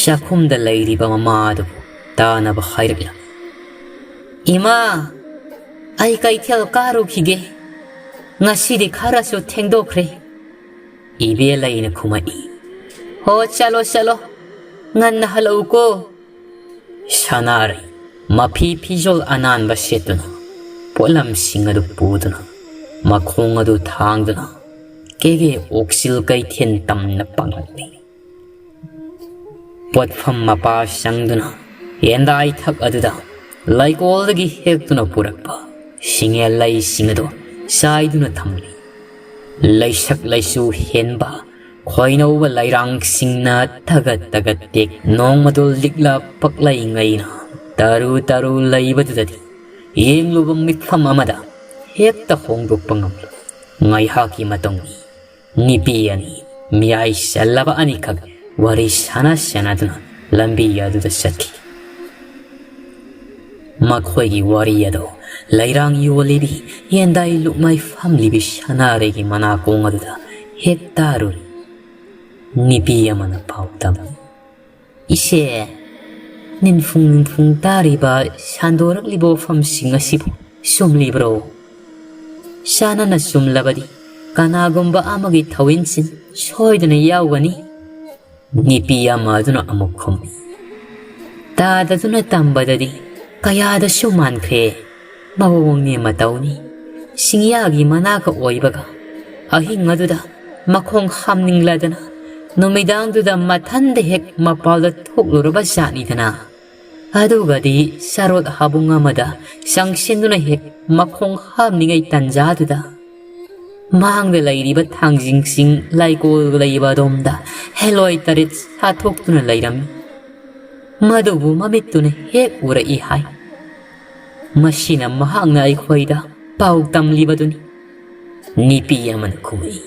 ꯆꯥꯛꯈꯨꯝꯗ ꯂꯩꯔꯤꯕ ꯃꯃꯥ ꯑꯗꯨꯕꯨ ꯇꯥꯅꯕ ꯍꯥꯏꯔꯛꯂꯝꯃꯤ꯫ "ꯏꯃꯥ, ꯑꯩ ꯀꯩꯊꯦꯜ ꯀꯥꯔꯨꯈꯤꯒꯦ꯫ ꯉꯁꯤꯗꯤ ꯈꯔꯁꯨ ꯊꯦꯡꯗꯣꯛꯈ꯭ꯔꯦ꯫" ꯏꯕꯦꯂꯩꯅ ꯈꯨꯝꯃꯛꯏ꯫ "ꯍꯣ, ꯆꯠꯂꯣ, ꯆꯠꯂꯣ꯫ ꯉꯟꯅ ꯍꯜꯂꯛꯎꯀꯣ꯫" ꯁꯅꯥꯔꯩ ꯃꯐꯤ ꯐꯤꯖꯣꯜ ꯑꯅꯥꯟꯕ ꯁꯦꯠꯇꯨꯅ, ꯄꯣꯠꯂꯝꯁꯤꯡ ꯑꯗꯨ ꯄꯨꯗꯨꯅ, ꯃꯈꯣꯡ ꯑꯗꯨ ꯊꯥꯡꯗꯨꯅ ꯀꯦꯒꯦ ꯑꯣꯛꯁꯤꯜ ꯀꯩꯊꯦꯜ ꯇꯝꯅ ꯄꯥꯡꯂꯛꯂꯤ꯫ ꯄꯣꯠꯐꯝ ꯃꯄꯥ ꯆꯪꯗꯨꯅ ꯌꯦꯟꯗꯥꯏꯊꯛ ꯑꯗꯨꯗ ꯂꯩꯀꯣꯜꯗꯒꯤ ꯍꯦꯛꯇꯨꯅ ꯄꯨꯔꯛꯄ ꯁꯤꯡꯉꯦꯜ ꯂꯩꯁꯤꯡ ꯑꯗꯨ ꯆꯥꯏꯗꯨꯅ ꯊꯝꯂꯤ꯫ ꯂꯩꯁꯛ ꯂꯩꯆꯨ ꯍꯦꯟꯕ ꯈꯣꯏꯅꯧꯕ ꯂꯩꯔꯥꯡꯁꯤꯡꯅ ꯇꯒꯠ ꯇꯒꯠ ꯇꯦꯛ ꯅꯣꯡꯃꯗꯣ ꯂꯤꯛꯂꯥ ꯄꯛꯂꯩꯉꯩꯅ ꯇꯔꯨ ꯇꯔꯨ ꯂꯩꯕꯗꯨꯗꯗꯤ ꯌꯦꯡꯂꯨꯕ ꯃꯤꯠꯐꯝ ꯑꯃꯗ ꯍꯦꯛꯇ ꯍꯣꯡꯗꯣꯛꯄ ꯉꯝꯂꯣꯏ꯫ ꯉꯥꯏꯍꯥꯛꯀꯤ ꯃꯇꯨꯡ ꯅꯨꯄꯤ ꯑꯅꯤ ꯃꯤꯌꯥꯏ ꯆꯜꯂꯕ ꯑꯅꯤꯈꯛ ꯋꯥꯔꯤ ꯁꯥꯟꯅ ꯁꯥꯟꯅꯗꯨꯅ ꯂꯝꯕꯤ ꯑꯗꯨꯗ ꯆꯠꯈꯤ꯫ ꯃꯈꯣꯏꯒꯤ ꯋꯥꯔꯤ ꯑꯗꯨ ꯂꯩꯔꯥꯡ ꯌꯣꯜꯂꯤꯕꯤ ꯌꯦꯟꯗꯥꯏ ꯂꯨꯞꯃꯥꯏ ꯐꯝꯂꯤꯕꯤ ꯁꯅꯥꯔꯩꯒꯤ ꯃꯅꯥꯀꯣꯡ ꯑꯗꯨꯗ ꯍꯦꯛ ꯇꯥꯔꯨꯔꯤ꯫ ꯅꯨꯄꯤ ꯑꯃꯅ ꯄꯥꯎ ꯇꯝꯃꯤ꯫ "ꯏꯆꯦ, ꯅꯤꯟꯐꯨꯡ ꯅꯤꯟꯐꯨꯡ ꯇꯥꯔꯤꯕ ꯁꯟꯗꯣꯔꯛꯂꯤꯕ ꯋꯥꯐꯝꯁꯤꯡ ꯑꯁꯤꯕꯨ ꯆꯨꯝꯂꯤꯕ꯭ꯔꯣ? ꯆꯥꯅꯅ ꯆꯨꯝꯂꯕꯗꯤ ꯀꯅꯥꯒꯨꯝꯕ ꯑꯃꯒꯤ ꯊꯧꯏꯟꯁꯤꯟ ꯁꯣꯏꯗꯅ ꯌꯥꯎꯒꯅꯤ", ꯅꯨꯄꯤ ꯑꯃ ꯑꯗꯨꯅ ꯑꯃꯨꯛ ꯈꯨꯝꯃꯤ꯫ "ꯇꯥꯗꯗꯨꯅ ꯇꯝꯕꯗꯗꯤ ꯀꯌꯥꯗꯁꯨ ꯃꯥꯟꯈ꯭ꯔꯦ꯫ ꯃꯑꯣꯡꯅꯦ ꯃꯇꯧꯅꯤ꯫ ꯁꯤꯡꯌꯥꯒꯤ ꯃꯅꯥꯛꯀ ꯑꯣꯏꯕꯒ ꯑꯍꯤꯡ ꯑꯗꯨꯗ ꯃꯈꯣꯡ ꯍꯥꯝꯅꯤꯡꯂꯗꯅ ꯅꯨꯃꯤꯗꯥꯡꯗꯨꯗ ꯃꯊꯟꯗ ꯍꯦꯛ ꯃꯄꯥꯜꯗ ꯊꯣꯛꯂꯨꯔꯕ ꯖꯥꯠꯅꯤꯗꯅ꯫ ꯑꯗꯨꯒꯗꯤ ꯆꯔꯣꯠ ꯍꯥꯕꯨꯡ ꯑꯃꯗ ꯆꯪꯁꯤꯟꯗꯨꯅ ꯍꯦꯛ ꯃꯈꯣꯡ ꯍꯥꯝꯅꯤꯡꯉꯩ ꯇꯟꯖꯥꯗꯨꯗ ꯃꯥꯡꯗ ꯂꯩꯔꯤꯕ ꯊꯥꯡꯖꯤꯡꯁꯤꯡ ꯂꯩꯀꯣꯜ ꯂꯩꯕ ꯑꯗꯣꯝꯗ ꯍꯦꯂꯣꯏ ꯇꯔꯦꯠ ꯁꯥꯊꯣꯛꯇꯨꯅ ꯂꯩꯔꯝꯃꯤ꯫ ꯃꯗꯨꯕꯨ ꯃꯃꯤꯠꯇꯨꯅ ꯍꯦꯛ ꯎꯔꯛꯏ ꯍꯥꯏ꯫ ꯃꯁꯤꯅ ꯃꯍꯥꯛꯅ ꯑꯩꯈꯣꯏꯗ ꯄꯥꯎ ꯇꯝꯂꯤꯕꯗꯨꯅꯤ", ꯅꯨꯄꯤ ꯑꯃꯅ ꯈꯨꯝꯃꯛꯏ꯫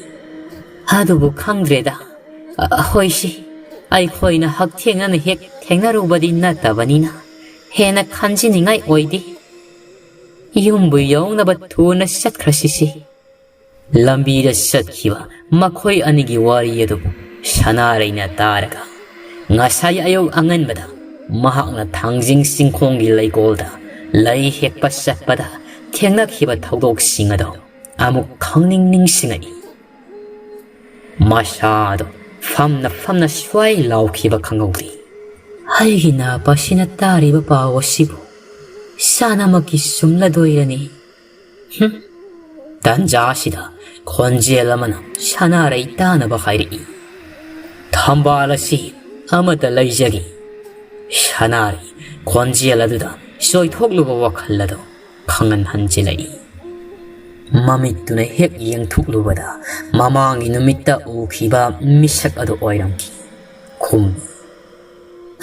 "ꯑꯗꯨꯕꯨ ꯈꯪꯗ꯭ꯔꯦꯗ꯫ ꯑ, ꯍꯣꯏꯁꯤ, ꯑꯩꯈꯣꯏꯅ ꯍꯛꯊꯦꯡꯅꯅ ꯍꯦꯛ ꯊꯦꯡꯅꯔꯨꯕꯗꯤ ꯅꯠꯇꯕꯅꯤꯅ ꯍꯦꯟꯅ ꯈꯟꯖꯤꯟꯅꯤꯡꯉꯥꯏ ꯑꯣꯏꯗꯦ꯫ ꯌꯨꯝꯕꯨ ꯌꯧꯅꯕ ꯊꯨꯅ ꯆꯠꯈ꯭ꯔꯁꯤꯁꯤ"꯫ ꯂꯝꯕꯤꯗ ꯆꯠꯈꯤꯕ ꯃꯈꯣꯏ ꯑꯅꯤꯒꯤ ꯋꯥꯔꯤ ꯑꯗꯨ ꯁꯅꯥꯔꯩꯅ ꯇꯥꯔꯒ, ꯉꯁꯥꯏ ꯑꯌꯨꯛ ꯑꯉꯟꯕꯗ ꯃꯍꯥꯛꯅ ꯊꯥꯡꯖꯤꯡ ꯆꯤꯡꯈꯣꯡꯒꯤ ꯂꯩꯀꯣꯜꯗ ꯂꯩ ꯍꯦꯛꯄ ꯆꯠꯄꯗ ꯊꯦꯡꯅꯈꯤꯕ ꯊꯧꯗꯣꯛꯁꯤꯡ ꯑꯗꯨ ꯑꯃꯨꯛ ꯈꯪꯅꯤꯡ ꯅꯤꯡꯁꯤꯡꯉꯛꯏ꯫ ꯃꯁꯥꯗꯣ ꯐꯝꯅ ꯐꯝꯅ ꯁ꯭ꯋꯥꯏ ꯂꯥꯎꯈꯤꯕ ꯈꯪꯍꯧꯗꯦ꯫ ꯑꯩꯒꯤ ꯅꯥꯄꯥꯁꯤꯅ ꯇꯥꯔꯤꯕ ꯄꯥꯎ ꯑꯁꯤꯕꯨ ꯁꯥꯅꯃꯛꯀꯤ ꯆꯨꯝꯂꯗꯣꯏꯔꯅꯤ? ꯍꯨꯝ꯫ ꯇꯥꯟꯖꯥꯁꯤꯗ ꯈꯣꯟꯖꯦꯜ ꯑꯃꯅ ꯁꯅꯥꯔꯩ ꯇꯥꯅꯕ ꯍꯥꯏꯔꯛꯏ, "ꯊꯝꯕꯥꯜ ꯑꯁꯤ ꯑꯃꯠꯇ ꯂꯩꯖꯒꯦ"꯫ ꯁꯅꯥꯔꯩ ꯈꯣꯟꯖꯦꯜ ꯑꯗꯨꯗ ꯆꯣꯏꯊꯣꯛꯂꯨꯕ ꯋꯥꯈꯜ ꯑꯗꯨ ꯈꯪꯍꯟ ꯍꯟꯖꯤꯜꯂꯛꯏ꯫ ꯃꯃꯤꯠꯇꯨꯅ ꯍꯦꯛ ꯌꯦꯡꯊꯣꯛꯂꯨꯕꯗ ꯃꯃꯥꯡꯒꯤ ꯅꯨꯃꯤꯠꯇ ꯎꯈꯤꯕ ꯃꯤꯁꯛ ꯑꯗꯨ ꯑꯣꯏꯔꯝꯈꯤ꯫ ꯈꯨꯝꯃꯤ,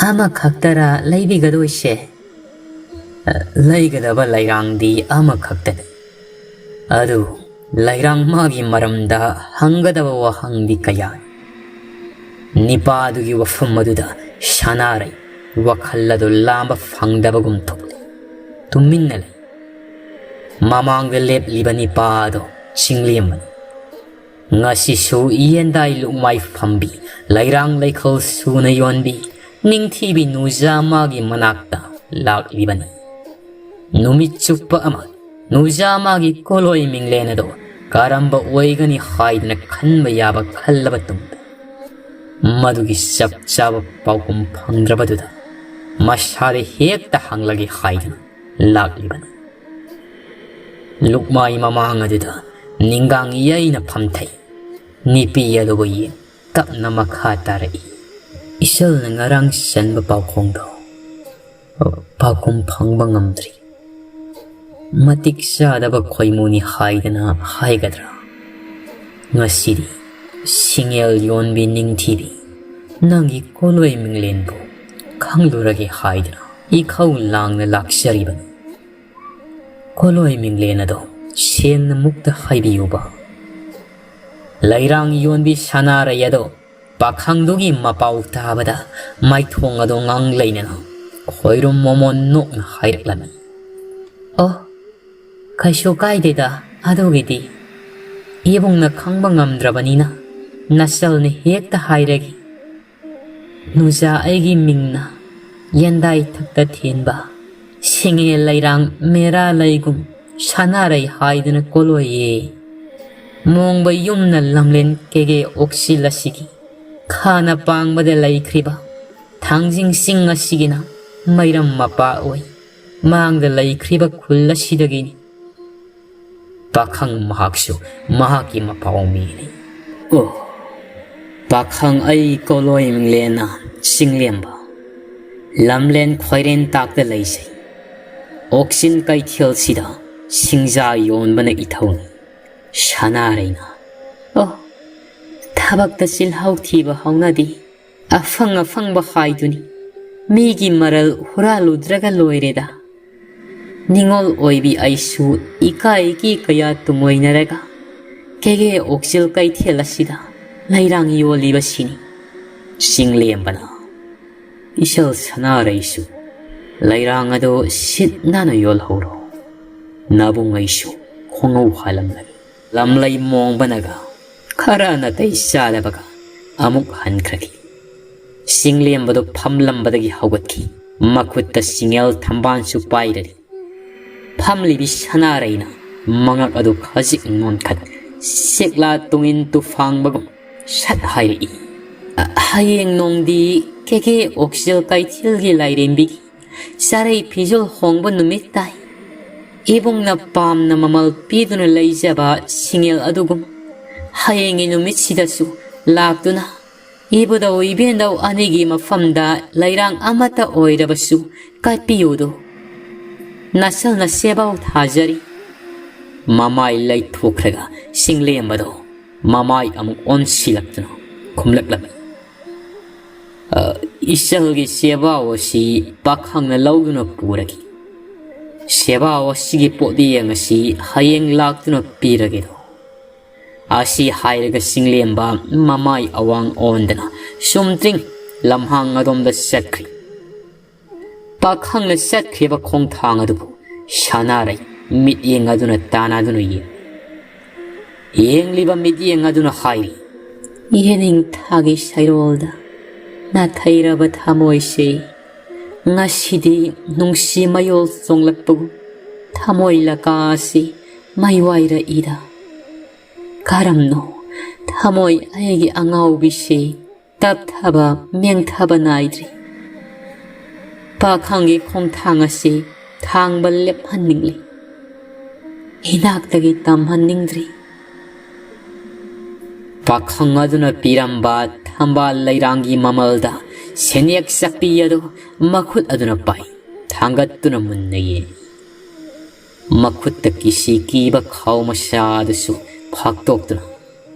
"ꯑꯃꯈꯛꯇꯔ ꯂꯩꯕꯤꯒꯗꯣꯏꯁꯦ?" "ꯂꯩꯒꯗꯕ ꯂꯩꯔꯥꯡꯗꯤ ꯑꯃꯈꯛꯇꯅꯤ꯫ ꯑꯗꯨ ꯂꯩꯔꯥꯡ ꯃꯥꯒꯤ ꯃꯔꯝꯗ ꯍꯪꯒꯗꯕ ꯋꯥꯍꯪꯗꯤ ꯀꯌꯥꯅꯤ"꯫ ꯅꯤꯄꯥꯗꯨꯒꯤ ꯋꯥꯐꯝ ꯑꯗꯨꯗ ꯁꯅꯥꯔꯩ ꯋꯥꯈꯜ ꯑꯗꯨ ꯂꯥꯝꯕ ꯐꯪꯗꯕꯒꯨꯝ ꯊꯣꯛꯂꯦ꯫ ꯇꯨꯃꯤꯟꯅ ꯂꯩ꯫ ꯃꯃꯥꯡꯗ ꯂꯦꯞꯂꯤꯕ ꯅꯤꯄꯥ ꯑꯗꯨ ꯆꯤꯡꯂꯦꯝꯕꯅꯤ꯫ ꯉꯁꯤꯁꯨ ꯌꯦꯟꯗꯥꯏ ꯂꯨꯛꯃꯥꯏ ꯐꯝꯕꯤ ꯂꯩꯔꯥꯡ ꯂꯩꯈꯜ ꯁꯨꯅ ꯌꯣꯟꯕꯤ ꯅꯤꯡꯊꯤꯕꯤ ꯅꯨꯖꯥ ꯃꯥꯒꯤ ꯃꯅꯥꯛꯇ ꯂꯥꯛꯂꯤꯕꯅꯤ꯫ ꯅꯨꯃꯤꯠ ꯆꯨꯞꯄ ꯑꯃ ꯅꯨꯖꯥ ꯃꯥꯒꯤ ꯀꯣꯂꯣꯏ ꯃꯤꯡꯂꯦꯟ ꯑꯗꯣ ꯀꯔꯝꯕ ꯑꯣꯏꯒꯅꯤ ꯍꯥꯏꯗꯅ ꯈꯟꯕ ꯌꯥꯕ ꯈꯜꯂꯕ ꯇꯨꯡꯗ, ꯃꯗꯨꯒꯤ ꯆꯞ ꯆꯥꯕ ꯄꯥꯎꯈꯨꯝ ꯐꯪꯗ꯭ꯔꯕꯗꯨꯗ ꯃꯁꯥꯗ ꯍꯦꯛꯇ ꯍꯪꯂꯒꯦ ꯍꯥꯏꯗꯨꯅ ꯂꯥꯛꯂꯤꯕꯅꯤ꯫ ꯂꯨꯛꯃꯥꯏ ꯃꯃꯥꯡ ꯑꯗꯨꯗ ꯅꯤꯡꯒꯥꯡ ꯌꯩꯅ ꯐꯝꯊꯩ꯫ ꯅꯤꯄꯤ ꯑꯗꯨꯕꯨ ꯌꯦꯡ ꯇꯞꯅ ꯃꯈꯥ ꯇꯥꯔꯛꯏ, "ꯏꯆꯜꯅ ꯉꯔꯥꯡ ꯆꯟꯕ ꯄꯥꯎꯈꯣꯡꯗꯣ ꯄꯥꯎꯈꯨꯝ ꯐꯪꯕ ꯉꯝꯗ꯭ꯔꯤ꯫ ꯃꯇꯤꯛ ꯆꯥꯗꯕ ꯈꯣꯏꯃꯨꯅꯤ ꯍꯥꯏꯗꯅ ꯍꯥꯏꯒꯗ꯭ꯔꯥ? ꯉꯁꯤꯗꯤ ꯁꯤꯡꯉꯦꯜ ꯌꯣꯟꯕꯤ ꯅꯤꯡꯊꯤꯕꯤ ꯅꯪꯒꯤ ꯀꯣꯂꯣꯏ ꯃꯤꯡꯂꯦꯟꯕꯨ ꯈꯪꯂꯨꯔꯒꯦ ꯍꯥꯏꯗꯅ ꯏꯈꯧ ꯂꯥꯡꯅ ꯂꯥꯛꯆꯔꯤꯕꯅꯤ꯫ ꯀꯣꯂꯣꯏ ꯃꯤꯡꯂꯦꯟ ꯑꯗꯣ ꯁꯦꯡꯅ ꯃꯨꯛꯇ ꯍꯥꯏꯕꯤꯌꯨꯕ"꯫ ꯂꯩꯔꯥꯡ ꯌꯣꯟꯕꯤ ꯁꯅꯥꯔꯩ ꯑꯗꯣ ꯄꯥꯈꯪꯗꯨꯒꯤ ꯃꯄꯥꯎ ꯇꯥꯕꯗ ꯃꯥꯏꯊꯣꯡ ꯑꯗꯣ ꯉꯥꯡ ꯂꯩꯅꯅ ꯈꯣꯏꯔꯨꯝ ꯃꯣꯃꯣꯟ ꯅꯣꯛꯅ ꯍꯥꯏꯔꯛꯂꯝꯃꯤ, "ꯑꯣ, ꯀꯩꯁꯨ ꯀꯥꯏꯗꯦꯗ, ꯑꯗꯨꯒꯤꯗꯤ ꯏꯕꯨꯡꯅ ꯈꯪꯕ ꯉꯝꯗ꯭ꯔꯕꯅꯤꯅ ꯅꯆꯜꯅ ꯍꯦꯛꯇ ꯍꯥꯏꯔꯒꯦ꯫ ꯅꯨꯖꯥ ꯑꯩꯒꯤ ꯃꯤꯡꯅ ꯌꯦꯟꯗꯥꯏ ꯊꯛꯇ ꯊꯦꯟꯕ ꯁꯤꯡꯉꯦ ꯂꯩꯔꯥꯡ ꯃꯦꯔꯥ ꯂꯩꯒꯨꯝ ꯁꯅꯥꯔꯩ ꯍꯥꯏꯗꯨꯅ ꯀꯣꯂꯣꯏꯌꯦ꯫ ꯃꯣꯡꯕ ꯌꯨꯝꯅ ꯂꯝꯂꯦꯟ ꯀꯦꯒꯦ ꯑꯣꯛꯁꯤꯜ ꯑꯁꯤꯒꯤ ꯈꯥꯅ ꯄꯥꯡꯕꯗ ꯂꯩꯈ꯭ꯔꯤꯕ ꯊꯥꯡꯖꯤꯡ ꯆꯤꯡ ꯑꯁꯤꯒꯤꯅ ꯃꯩꯔꯝ ꯃꯄꯥ ꯑꯣꯏ꯫ ꯃꯥꯡꯗ ꯂꯩꯈ꯭ꯔꯤꯕ ꯈꯨꯜ ꯑꯁꯤꯗꯒꯤꯅꯤ"꯫ ꯄꯥꯈꯪ ꯃꯍꯥꯛꯁꯨ ꯃꯍꯥꯛꯀꯤ ꯃꯄꯥꯎ ꯃꯤꯅꯤ꯫ ꯑꯣ, ꯄꯥꯈꯪ ꯑꯩ ꯀꯣꯂꯣꯏ ꯃꯤꯡꯂꯦꯟꯅ ꯆꯤꯡꯂꯦꯝꯕ, ꯂꯝꯂꯦꯟ ꯈ꯭ꯋꯥꯏꯔꯦꯟ ꯇꯥꯛꯇ ꯂꯩꯖꯩ꯫ ꯑꯣꯛꯁꯤꯟ ꯀꯩꯊꯦꯜꯁꯤꯗ ꯁꯤꯡꯖꯥ ꯌꯣꯟꯕꯅ ꯏꯊꯧꯅꯤ꯫ ꯁꯅꯥꯔꯩꯅ, ꯑꯣ, ꯊꯕꯛꯇ ꯆꯤꯜꯍꯥꯎ ꯊꯤꯕ ꯍꯧꯅꯗꯦ꯫ ꯑꯐꯪ ꯑꯐꯪꯕ ꯍꯥꯏꯗꯨꯅꯤ꯫ ꯃꯤꯒꯤ ꯃꯔꯜ ꯍꯨꯔꯥꯜꯂꯨꯗ꯭ꯔꯒ ꯂꯣꯏꯔꯦꯗ꯫ ꯅꯤꯉꯣꯜ ꯑꯣꯏꯕꯤ ꯑꯩꯁꯨ ꯏꯀꯥꯏꯒꯤ ꯀꯌꯥ ꯇꯨꯡꯑꯣꯏꯅꯔꯒ ꯀꯦꯒꯦ ꯑꯣꯛꯆꯤꯜ ꯀꯩꯊꯦꯜ ꯑꯁꯤꯗ ꯂꯩꯔꯥꯡ ꯌꯣꯜꯂꯤꯕꯁꯤꯅꯤ꯫ ꯆꯤꯡꯂꯦꯝꯕꯅ, ꯏꯆꯜ ꯁꯅꯥꯔꯩꯁꯨ ꯂꯩꯔꯥꯡ ꯑꯗꯨ ꯁꯤꯠ ꯅꯥꯟꯅ ꯌꯣꯜꯍꯧꯔꯣ꯫ ꯅꯕꯨꯡ ꯑꯩꯁꯨ ꯈꯣꯡꯉꯧ ꯍꯥꯜꯂꯝꯂꯒꯦ꯫ ꯂꯝꯂꯩ ꯃꯣꯡꯕꯅꯒ ꯈꯔ ꯅꯥꯇꯩ ꯆꯥꯗꯕꯒ ꯑꯃꯨꯛ ꯍꯟꯈ꯭ꯔꯈꯤ꯫ ꯆꯤꯡꯂꯦꯝꯕꯗꯨ ꯐꯝꯂꯝꯕꯗꯒꯤ ꯍꯧꯒꯠꯈꯤ꯫ ꯃꯈꯨꯠꯇ ꯁꯤꯡꯉꯦꯜ ꯊꯝꯕꯥꯜꯁꯨ ꯄꯥꯏꯔꯔꯤ꯫ ꯐꯝꯂꯤꯕꯤ ꯁꯅꯥꯔꯩꯅ ꯃꯉꯛ ꯑꯗꯨ ꯈꯖꯤꯛ ꯅꯣꯟꯈꯠ, ꯁꯦꯛꯂꯥ ꯇꯨꯡꯏꯟ ꯇꯨꯐꯥꯡꯕꯒꯨꯝ ꯁꯠ ꯍꯥꯏꯔꯛꯏ, "ꯑ, ꯍꯌꯦꯡ ꯅꯣꯡꯗꯤ ꯀꯦꯀꯦ ꯑꯣꯛꯁꯤꯜ ꯀꯩꯊꯦꯜꯒꯤ ꯂꯥꯏꯔꯦꯝꯕꯤꯒꯤ ꯆꯥꯔꯩ ꯐꯤꯖꯣꯜ ꯍꯣꯡꯕ ꯅꯨꯃꯤꯠ ꯇꯥꯏ꯫ ꯏꯕꯨꯡꯅ ꯄꯥꯝꯅ ꯃꯃꯜ ꯄꯤꯗꯨꯅ ꯂꯩꯖꯕ ꯁꯤꯡꯉꯦꯜ ꯑꯗꯨꯒꯨꯝ ꯍꯌꯦꯡꯒꯤ ꯅꯨꯃꯤꯠꯁꯤꯗꯁꯨ ꯂꯥꯛꯇꯨꯅ ꯏꯕꯨꯙꯧ ꯏꯕꯦꯟꯙꯧ ꯑꯅꯤꯒꯤ ꯃꯐꯝꯗ ꯂꯩꯔꯥꯡ ꯑꯃꯠꯇ ꯑꯣꯏꯔꯕꯁꯨ ꯀꯠꯄꯤꯌꯨꯗꯣ꯫ ꯅꯆꯜꯅ ꯁꯦꯕꯥꯎ ꯊꯥꯖꯔꯤ꯫" ꯃꯃꯥꯏ ꯂꯩꯊꯣꯛꯈ꯭ꯔꯒ ꯆꯤꯡꯂꯦꯝꯕꯗꯣ ꯃꯃꯥꯏ ꯑꯃꯨꯛ ꯑꯣꯟꯁꯤꯜꯂꯛꯇꯨꯅ ꯈꯨꯝꯂꯛꯂꯝꯃꯤ, "ꯑ, ꯏꯆꯜꯒꯤ ꯁꯦꯕꯥꯎ ꯑꯁꯤ ꯄꯥꯈꯪꯅ ꯂꯧꯗꯨꯅ ꯄꯨꯔꯒꯦ꯫ ꯁꯦꯕꯥꯎ ꯑꯁꯤꯒꯤ ꯄꯣꯠꯌꯦꯡ ꯑꯁꯤ ꯍꯌꯦꯡ ꯂꯥꯛꯇꯨꯅ ꯄꯤꯔꯒꯦꯗꯣ꯫" ꯑꯁꯤ ꯍꯥꯏꯔꯒ ꯆꯤꯡꯂꯦꯝꯕ ꯃꯃꯥꯏ ꯑꯋꯥꯡ ꯑꯣꯟꯗꯅ ꯆꯨꯝꯗ꯭ꯔꯤꯡ ꯂꯝꯍꯥꯡ ꯑꯗꯣꯝꯗ ꯆꯠꯈ꯭ꯔꯤ꯫ ꯄꯥꯈꯪꯅ ꯆꯠꯈ꯭ꯔꯤꯕ ꯈꯣꯡꯊꯥꯡ ꯑꯗꯨꯕꯨ ꯁꯅꯥꯔꯩ ꯃꯤꯠꯌꯦꯡ ꯑꯗꯨꯅ ꯇꯥꯟꯅꯗꯨꯅ ꯌꯦꯡꯂꯤ꯫ ꯌꯦꯡꯂꯤꯕ ꯃꯤꯠꯌꯦꯡ ꯑꯗꯨꯅ ꯍꯥꯏꯔꯤ, "ꯌꯦꯅꯤꯡꯊꯥꯒꯤ ꯁꯩꯔꯣꯜꯗ ꯅꯥꯊꯩꯔꯕ ꯊꯃꯣꯏꯁꯦ ꯉꯁꯤꯗꯤ ꯅꯨꯡꯁꯤ ꯃꯌꯣꯜ ꯆꯣꯡꯂꯛꯄꯒꯨꯝ ꯊꯃꯣꯏ ꯂꯀꯥ ꯑꯁꯤ ꯃꯩ ꯋꯥꯏꯔꯛꯏꯗ꯫ ꯀꯔꯝꯅꯣ ꯊꯃꯣꯏ ꯑꯩꯒꯤ ꯑꯉꯥꯎꯕꯤꯁꯦ ꯇꯞꯊꯕ ꯃꯦꯡꯊꯕ ꯅꯥꯏꯗ꯭ꯔꯤ꯫ ꯄꯥꯈꯪꯒꯤ ꯈꯣꯡꯊꯥꯡ ꯑꯁꯤ ꯊꯥꯡꯕ ꯂꯦꯞꯍꯟꯅꯤꯡꯂꯤ꯫" ꯏꯅꯥꯛꯇꯒꯤ ꯇꯝꯍꯟꯅꯤꯡꯗ꯭ꯔꯤ꯫ ꯄꯥꯈꯪ ꯑꯗꯨꯅ ꯄꯤꯔꯝꯕ ꯊꯝꯕꯥꯜ ꯂꯩꯔꯥꯡꯒꯤ ꯃꯃꯜꯗ ꯁꯦꯟꯌꯦꯛ ꯆꯞꯄꯤ ꯑꯗꯨ ꯃꯈꯨꯠ ꯑꯗꯨꯅ ꯄꯥꯏ, ꯊꯥꯡꯒꯠꯇꯨꯅ ꯃꯨꯟꯅ ꯌꯦꯡꯏ꯫ ꯃꯈꯨꯠꯇ ꯀꯤꯁꯤ ꯀꯤꯕ ꯈꯥꯎ ꯃꯆꯥ ꯑꯗꯨꯁꯨ ꯐꯥꯛꯇꯣꯛꯇꯨꯅ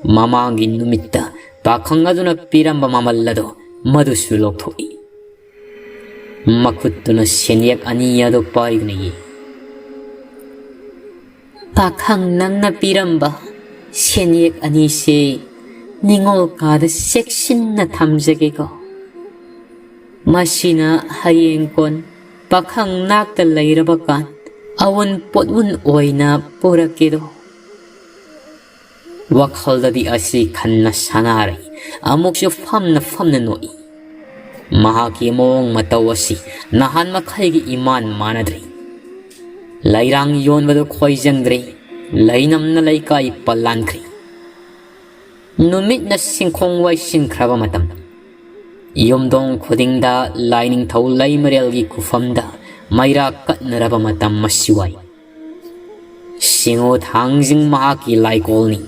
ꯃꯃꯥꯡꯒꯤ ꯅꯨꯃꯤꯠꯇ ꯄꯥꯈꯪ ꯑꯗꯨꯅ ꯄꯤꯔꯝꯕ ꯃꯃꯜ ꯑꯗꯨ ꯃꯗꯨꯁꯨ ꯂꯧꯊꯣꯛꯏ꯫ ꯃꯈꯨꯠꯇꯨꯅ ꯁꯦꯟꯌꯦꯛ ꯑꯅꯤ ꯑꯗꯨ ꯄꯥꯏꯗꯨꯅ ꯌꯦꯡꯏ꯫ ꯄꯥꯈꯪ ꯅꯪꯅ ꯄꯤꯔꯝꯕ ꯁꯦꯟꯌꯦꯛ ꯑꯅꯤꯁꯦ ꯅꯤꯉꯣꯜ ꯀꯥꯗ ꯆꯦꯛꯁꯤꯟꯅ ꯊꯝꯖꯒꯦꯀꯣ꯫ ꯃꯁꯤꯅ ꯍꯌꯦꯡ ꯀꯣꯟ ꯄꯥꯈꯪ ꯅꯥꯛꯇ ꯂꯩꯔꯕ ꯀꯥꯟ ꯑꯋꯨꯟ ꯄꯣꯠꯋꯨꯟ ꯑꯣꯏꯅ ꯄꯨꯔꯛꯀꯦꯗꯣ꯫ ꯋꯥꯈꯜꯗꯗꯤ ꯑꯁꯤ ꯈꯟꯅ ꯁꯥꯟꯅꯔꯤ꯫ ꯑꯃꯨꯛꯁꯨ ꯐꯝꯅ ꯐꯝꯅ ꯅꯣꯛꯏ꯫ ꯃꯍꯥꯛꯀꯤ ꯃꯑꯣꯡ ꯃꯇꯧ ꯑꯁꯤ ꯅꯍꯥꯟ ꯃꯈꯩꯒꯤ ꯏꯃꯥꯟ ꯃꯥꯟꯅꯗ꯭ꯔꯦ꯫ ꯂꯩꯔꯥꯡ ꯌꯣꯟꯕꯗꯨ ꯈꯣꯏꯖꯪꯗ꯭ꯔꯦ꯫ ꯂꯩꯅꯝꯅ ꯂꯩꯀꯥꯏ ꯄꯜꯂꯥꯟꯈ꯭ꯔꯦ꯫ ꯅꯨꯃꯤꯠꯅ ꯁꯤꯡꯈꯣꯡ ꯋꯥꯏꯁꯤꯟꯈ꯭ꯔꯕ ꯃꯇꯝ, ꯌꯨꯝꯊꯣꯡ ꯈꯨꯗꯤꯡꯗ ꯂꯥꯏꯅꯤꯡꯊꯧ ꯂꯩꯃꯔꯦꯜꯒꯤ ꯈꯨꯐꯝꯗ ꯃꯩꯔꯥ ꯀꯠꯅꯔꯕ ꯃꯇꯝ ꯑꯁꯤ ꯋꯥꯏ꯫ ꯁꯤꯡꯉꯨ ꯊꯥꯡꯖꯤꯡ ꯃꯍꯥꯛꯀꯤ ꯂꯥꯏꯀꯣꯜꯅꯤ꯫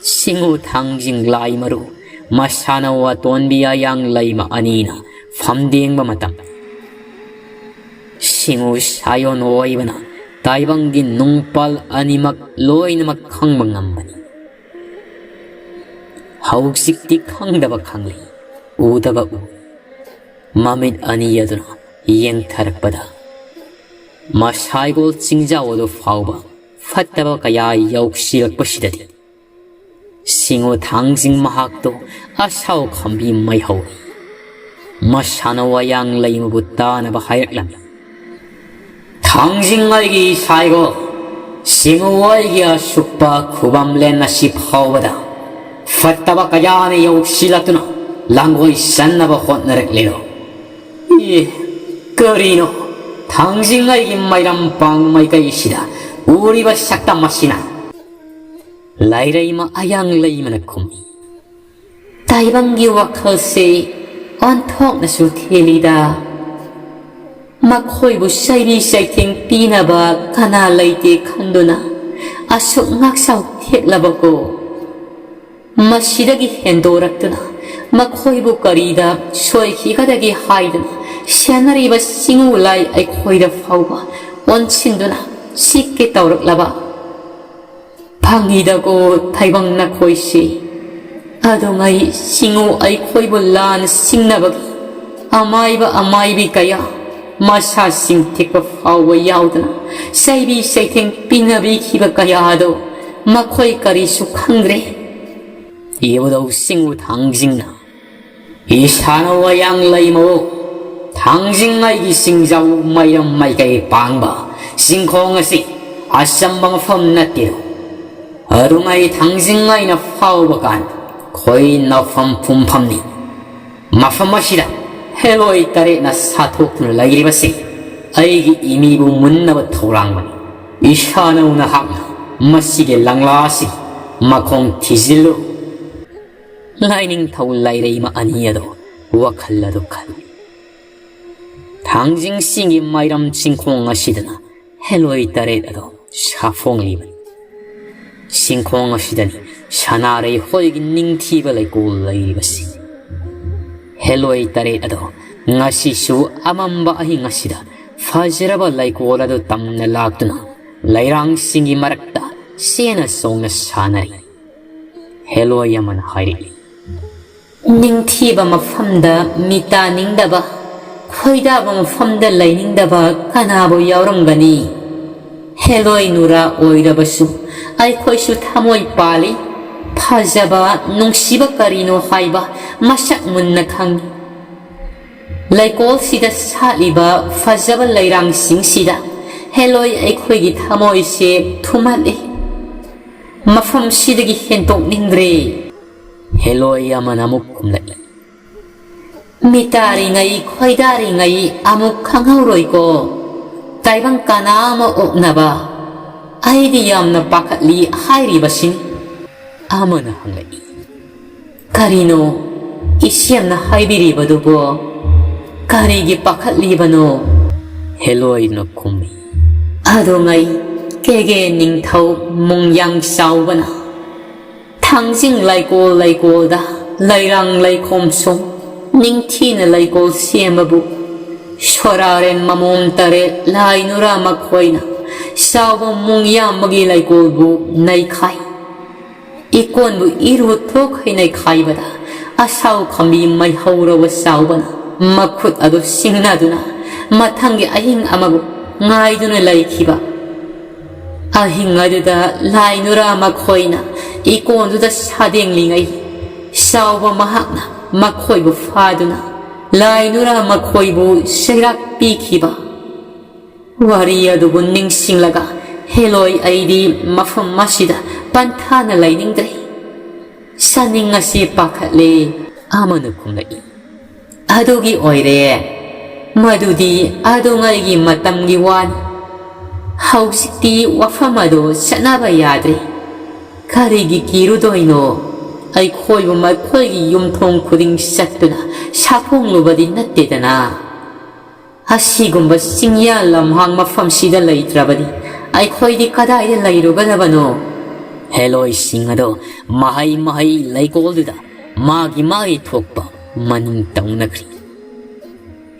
ꯁꯤꯡꯉꯨ ꯊꯥꯡꯖꯤꯡ ꯂꯥꯏ ꯃꯔꯨ, ꯃꯁꯥꯟꯅꯧ ꯑꯇꯣꯟꯕꯤ ꯑꯌꯥꯡ ꯂꯩꯃ ꯑꯅꯤꯅ ꯐꯝꯗꯦꯡꯕ ꯃꯇꯝ꯫ ꯁꯤꯡꯉꯨ ꯁꯥꯌꯣꯟ ꯑꯣꯏꯕꯅ ꯇꯥꯏꯕꯪꯒꯤ ꯅꯨꯡꯄꯥꯜ ꯑꯅꯤꯃꯛ ꯂꯣꯏꯅꯃꯛ ꯈꯪꯕ ꯉꯝꯕꯅꯤ꯫ ꯍꯧꯖꯤꯛꯇꯤ ꯈꯪꯗꯕ ꯈꯪꯂꯤ, ꯎꯗꯕ ꯎ꯫ ꯃꯃꯤꯠ ꯑꯅꯤ ꯑꯗꯨꯅ ꯌꯦꯡꯊꯔꯛꯄꯗ ꯃꯁꯥꯏꯒꯣꯜ ꯆꯤꯡꯖꯥꯎ ꯑꯗꯨ ꯐꯥꯎꯕ ꯐꯠꯇꯕ ꯀꯌꯥ ꯌꯧꯁꯤꯜꯂꯛꯄꯁꯤꯗꯗꯤ ꯁꯤꯡꯉꯨ ꯊꯥꯡꯖꯤꯡ ꯃꯍꯥꯛꯇꯣ ꯑꯁꯥꯎ ꯈꯝꯕꯤ ꯃꯩꯍꯧꯏ꯫ ꯃꯁꯥꯅ ꯋꯥꯌꯥꯡ ꯂꯩꯃꯕꯨ ꯇꯥꯅꯕ ꯍꯥꯏꯔꯛꯂꯝꯃꯤ꯫ ꯊꯥꯡꯖꯤꯡ ꯑꯩꯒꯤ ꯏꯁꯥꯏꯒꯣ, ꯁꯤꯡꯉꯨ ꯑꯩꯒꯤ ꯑꯁꯨꯛꯄ ꯈꯨꯕꯝꯂꯦꯟ ꯑꯁꯤ ꯐꯥꯎꯕꯗ ꯐꯠꯇꯕ ꯀꯌꯥꯅ ꯌꯧꯁꯤꯜꯂꯛꯇꯨꯅ ꯂꯥꯡꯒꯣꯏ ꯆꯟꯅꯕ ꯍꯣꯠꯅꯔꯛꯂꯤꯔꯣ? ꯑꯦ, ꯀꯔꯤꯅꯣ? ꯊꯥꯡꯖꯤꯡ ꯑꯩꯒꯤ ꯃꯩꯔꯝ ꯄꯥꯡ ꯃꯥꯏꯀꯩꯁꯤꯗ ꯎꯔꯤꯕ ꯁꯛꯇꯝ ꯑꯁꯤꯅ? ꯂꯥꯏꯔꯩꯃ ꯑꯌꯥꯡ ꯂꯩꯃꯅ ꯈꯨꯝꯃꯤ꯫ ꯇꯥꯏꯕꯪꯒꯤ ꯋꯥꯈꯜꯁꯤ ꯑꯣꯟꯊꯣꯛꯅꯁꯨ ꯊꯦꯜꯂꯤꯗ꯫ ꯃꯈꯣꯏꯕꯨ ꯆꯩꯔꯤ ꯆꯩꯊꯦꯡ ꯄꯤꯅꯕ ꯀꯅꯥ ꯂꯩꯇꯦ ꯈꯟꯗꯨꯅ ꯑꯁꯨꯛ ꯉꯥꯛꯆꯥꯎ ꯊꯦꯛꯂꯕꯀꯣ? ꯃꯁꯤꯗꯒꯤ ꯍꯦꯟꯗꯣꯔꯛꯇꯨꯅ ꯃꯈꯣꯏꯕꯨ ꯀꯔꯤꯗ ꯁꯣꯏꯈꯤꯒꯗꯒꯦ ꯍꯥꯏꯗꯨꯅ ꯁꯦꯟꯅꯔꯤꯕ ꯆꯤꯡꯎ ꯂꯥꯏ ꯑꯩꯈꯣꯏꯗ ꯐꯥꯎꯕ ꯑꯣꯟꯁꯤꯟꯗꯨꯅ ꯆꯤꯛꯀꯦ ꯇꯧꯔꯛꯂꯕ? ꯐꯪꯉꯤꯗꯀꯣ ꯊꯥꯏꯕꯪ ꯅꯈꯣꯏꯁꯤ꯫ ꯑꯗꯨꯉꯩ ꯆꯤꯡꯎ ꯑꯩꯈꯣꯏꯕꯨ ꯂꯥꯟ ꯁꯤꯡꯅꯕꯒꯤ ꯑꯃꯥꯏꯕ ꯑꯃꯥꯏꯕꯤ ꯀꯌꯥ, ꯃꯁꯥꯁꯤꯡ ꯊꯦꯛꯄ ꯐꯥꯎꯕ ꯌꯥꯎꯗꯅ ꯆꯩꯕꯤ ꯆꯩꯊꯦꯡ ꯄꯤꯅꯕꯤꯈꯤꯕ ꯀꯌꯥ ꯑꯗꯣ ꯃꯈꯣꯏ ꯀꯔꯤꯁꯨ ꯈꯪꯗ꯭ꯔꯦ꯫ ꯏꯕꯨꯙꯧ ꯆꯤꯡꯎ ꯊꯥꯡꯖꯤꯡꯅ ꯏꯁꯥꯅ ꯋꯥꯌꯥꯡ ꯂꯩꯃꯧ ꯊꯥꯡꯖꯤꯡ ꯑꯩꯒꯤ ꯆꯤꯡꯖꯥꯎ ꯃꯩꯔꯝ ꯃꯥꯏꯀꯩ ꯄꯥꯡꯕ ꯆꯤꯡꯈꯣꯡ ꯑꯁꯤ ꯑꯆꯝꯕ ꯃꯐꯝ ꯅꯠꯇꯦꯗꯣ꯫ ꯑꯗꯨꯉꯩ ꯊꯥꯡꯖꯤꯡ ꯑꯩꯅ ꯐꯥꯎꯕ ꯀꯥꯟ ꯈꯣꯏ ꯅꯐꯝ ꯄꯨꯝꯐꯝꯅꯤ꯫ ꯃꯐꯝ ꯑꯁꯤꯗ ꯍꯦꯂꯣꯏ ꯇꯔꯦꯠꯅ ꯁꯥꯊꯣꯛꯇꯨꯅ ꯂꯩꯔꯤꯕꯁꯤ ꯑꯩꯒꯤ ꯏꯃꯤꯕꯨ ꯃꯨꯟꯅꯕ ꯊꯧꯔꯥꯡꯕꯅꯤ꯫ ꯏꯁꯥꯅꯧ ꯅꯍꯥꯛꯅ ꯃꯁꯤꯒꯤ ꯂꯪꯂꯥ ꯑꯁꯤ ꯃꯈꯣꯡ ꯊꯤꯖꯤꯜꯂꯨ꯫ ꯂꯥꯏꯅꯤꯡꯊꯧ ꯂꯥꯏꯔꯩꯃ ꯑꯅꯤ ꯑꯗꯣ ꯋꯥꯈꯜ ꯑꯗꯨ ꯈꯜꯂꯤ꯫ ꯊꯥꯡꯖꯤꯡꯁꯤꯡꯒꯤ ꯃꯥꯏꯔꯝ ꯆꯤꯡꯈꯣꯡ ꯑꯁꯤꯗꯅ ꯍꯦꯂꯣꯏ ꯇꯔꯦꯠ ꯑꯗꯣ ꯁꯥꯐꯣꯡꯂꯤꯕꯅꯤ꯫ ꯆꯤꯡꯈꯣꯡ ꯑꯁꯤꯗꯅꯤ ꯁꯅꯥꯔꯩ ꯍꯣꯏꯒꯤ ꯅꯤꯡꯊꯤꯕ ꯂꯩꯀꯣꯜ ꯂꯩꯔꯤꯕꯁꯤ꯫ ꯍꯦꯂꯣꯏ ꯇꯔꯦꯠ ꯑꯗꯣ ꯉꯁꯤꯁꯨ ꯑꯃꯝꯕ ꯑꯍꯤꯡ ꯑꯁꯤꯗ ꯐꯖꯔꯕ ꯂꯩꯀꯣꯜ ꯑꯗꯨ ꯇꯝꯅ ꯂꯥꯛꯇꯨꯅ ꯂꯩꯔꯥꯡꯁꯤꯡꯒꯤ ꯃꯔꯛꯇ ꯆꯦꯅ ꯆꯣꯡꯅ ꯁꯥꯟꯅꯔꯤ꯫ ꯍꯦꯂꯣꯏ ꯑꯃꯅ ꯍꯥꯏꯔꯛꯏ, ꯅꯤꯡꯊꯤꯕ ꯃꯐꯝꯗ ꯃꯤꯇꯥꯅꯤꯡꯗꯕ, ꯈꯣꯏꯗꯥꯕ ꯃꯐꯝꯗ ꯂꯩꯅꯤꯡꯗꯕ ꯀꯅꯥꯕꯨ ꯌꯥꯎꯔꯝꯒꯅꯤ? ꯍꯦꯂꯣꯏ ꯅꯨꯔꯥ ꯑꯣꯏꯔꯕꯁꯨ ꯑꯩꯈꯣꯏꯁꯨ ꯊꯃꯣꯏ ꯄꯥꯜꯂꯤ꯫ ꯐꯖꯕ, ꯅꯨꯡꯁꯤꯕ ꯀꯔꯤꯅꯣ ꯍꯥꯏꯕ ꯃꯁꯛ ꯃꯨꯟꯅ ꯈꯪꯏ꯫ ꯂꯩꯀꯣꯜꯁꯤꯗ ꯁꯥꯠꯂꯤꯕ ꯐꯖꯕ ꯂꯩꯔꯥꯡꯁꯤꯡꯁꯤꯗ ꯍꯦꯂꯣꯏ ꯑꯩꯈꯣꯏꯒꯤ ꯊꯃꯣꯏꯁꯦ ꯊꯨꯝꯍꯠꯂꯤ꯫ ꯃꯐꯝꯁꯤꯗꯒꯤ ꯍꯦꯟꯇꯣꯛꯅꯤꯡꯗ꯭ꯔꯦ꯫ ꯍꯦꯂꯣꯏ ꯑꯃꯅ ꯑꯃꯨꯛ ꯈꯨꯝꯂꯛꯏ, ꯃꯤꯇꯥꯔꯤꯉꯩ ꯈꯣꯏꯗꯥꯔꯤꯉꯩ ꯑꯃꯨꯛ ꯈꯪꯍꯧꯔꯣꯏꯀꯣ꯫ ꯇꯥꯏꯕꯪ ꯀꯅꯥ ꯑꯃ ꯑꯣꯛꯅꯕ꯫ ꯑꯩꯗꯤ ꯌꯥꯝꯅ ꯄꯥꯈꯠꯂꯤ ꯍꯥꯏꯔꯤꯕꯁꯤꯅꯤ꯫ ꯑꯃꯅ ꯍꯪꯂꯛꯏ, ꯀꯔꯤꯅꯣ ꯏꯆꯦꯝꯅ ꯍꯥꯏꯕꯤꯔꯤꯕꯗꯨꯕꯣ? ꯀꯔꯤꯒꯤ ꯄꯥꯈꯠꯂꯤꯕꯅꯣ? ꯍꯦꯂꯣꯏꯅ ꯈꯨꯝꯃꯤ꯫ ꯑꯗꯨꯉꯩ ꯀꯦꯒꯦ ꯅꯤꯡꯊꯧ ꯃꯨꯡꯌꯥꯡ ꯆꯥꯎꯕꯅ ꯊꯥꯡꯖꯤꯡ ꯂꯩꯀꯣꯜ ꯂꯩꯀꯣꯜꯗ ꯂꯩꯔꯥꯡ ꯂꯩꯈꯣꯝ ꯁꯨꯝ ꯅꯤꯡꯊꯤꯅ ꯂꯩꯀꯣꯜ ꯁꯦꯝꯕꯕꯨ ꯁꯣꯔꯥꯔꯦꯟ ꯃꯃꯣꯝ ꯇꯔꯦꯠ ꯂꯥꯏ ꯅꯨꯔꯥ ꯃꯈꯣꯏꯅ ꯆꯥꯎꯕ ꯃꯨꯡꯌꯥꯝꯕꯒꯤ ꯂꯩꯀꯣꯜꯕꯨ ꯅꯩꯈꯥꯏ꯫ ꯏꯀꯣꯟꯕꯨ ꯏꯔꯨ ꯊꯣꯛꯈꯩ ꯅꯩꯈꯥꯏꯕꯗ ꯑꯁꯥꯎ ꯈꯝꯕꯤ ꯃꯩꯍꯧꯔꯕ ꯆꯥꯎꯕꯅ ꯃꯈꯨꯠ ꯑꯗꯨ ꯁꯤꯡꯅꯗꯨꯅ ꯃꯊꯪꯒꯤ ꯑꯍꯤꯡ ꯑꯃꯕꯨ ꯉꯥꯏꯗꯨꯅ ꯂꯩꯈꯤꯕ꯫ ꯑꯍꯤꯡ ꯑꯗꯨꯗ ꯂꯥꯏ ꯅꯨꯔꯥ ꯃꯈꯣꯏꯅ ꯏꯀꯣꯟꯗꯨꯗ ꯁꯥꯗꯦꯡꯂꯤꯉꯩ ꯆꯥꯎꯕ ꯃꯍꯥꯛꯅ ꯃꯈꯣꯏꯕꯨ ꯐꯥꯗꯨꯅ ꯂꯥꯏ ꯅꯨꯔꯥ ꯃꯈꯣꯏꯕꯨ ꯆꯩꯔꯥꯛ ꯄꯤꯈꯤꯕ꯫ ꯋꯥꯔꯤ ꯑꯗꯨꯕꯨ ꯅꯤꯡꯁꯤꯡꯂꯒ ꯍꯦꯂꯣꯏ ꯑꯩꯗꯤ ꯃꯐꯝ ꯑꯁꯤꯗ ꯄꯟꯊꯥꯅ ꯂꯩꯅꯤꯡꯗ꯭ꯔꯦ꯫ ꯆꯥꯅꯤꯡ ꯑꯁꯤ ꯄꯥꯈꯠꯂꯦ꯫ ꯑꯃꯅ ꯈꯨꯝꯂꯛꯏ꯫ ꯑꯗꯨꯒꯤ ꯑꯣꯏꯔꯦ꯫ ꯃꯗꯨꯗꯤ ꯑꯗꯨꯉꯩꯒꯤ ꯃꯇꯝꯒꯤ ꯋꯥꯅꯤ꯫ ꯍꯧꯖꯤꯛꯇꯤ ꯋꯥꯐꯝ ꯑꯗꯨ ꯆꯠꯅꯕ ꯌꯥꯗ꯭ꯔꯦ꯫ ꯀꯔꯤꯒꯤ ꯀꯤꯔꯨꯗꯣꯏꯅꯣ? ꯑꯩꯈꯣꯏꯕꯨ ꯃꯈꯣꯏꯒꯤ ꯌꯨꯝꯊꯣꯡ ꯈꯨꯗꯤꯡ ꯆꯠꯇꯨꯅ ꯁꯥꯐꯣꯡꯂꯨꯕꯗꯤ ꯅꯠꯇꯦꯗꯅ꯫ ꯑꯁꯤꯒꯨꯝꯕ ꯆꯤꯡꯌꯥ ꯂꯝꯍꯥꯡ ꯃꯐꯝꯁꯤꯗ ꯂꯩꯇ꯭ꯔꯕꯗꯤ ꯑꯩꯈꯣꯏꯗꯤ ꯀꯗꯥꯏꯗ ꯂꯩꯔꯨꯒꯗꯕꯅꯣ? ꯍꯦꯂꯣꯏꯁꯤꯡ ꯑꯗꯣ ꯃꯍꯩ ꯃꯍꯩ ꯂꯩꯀꯣꯜꯗꯨꯗ ꯃꯥꯒꯤ ꯃꯥꯒꯤ ꯊꯣꯛꯄ ꯃꯅꯤꯡ ꯇꯧꯅꯈ꯭ꯔꯤ꯫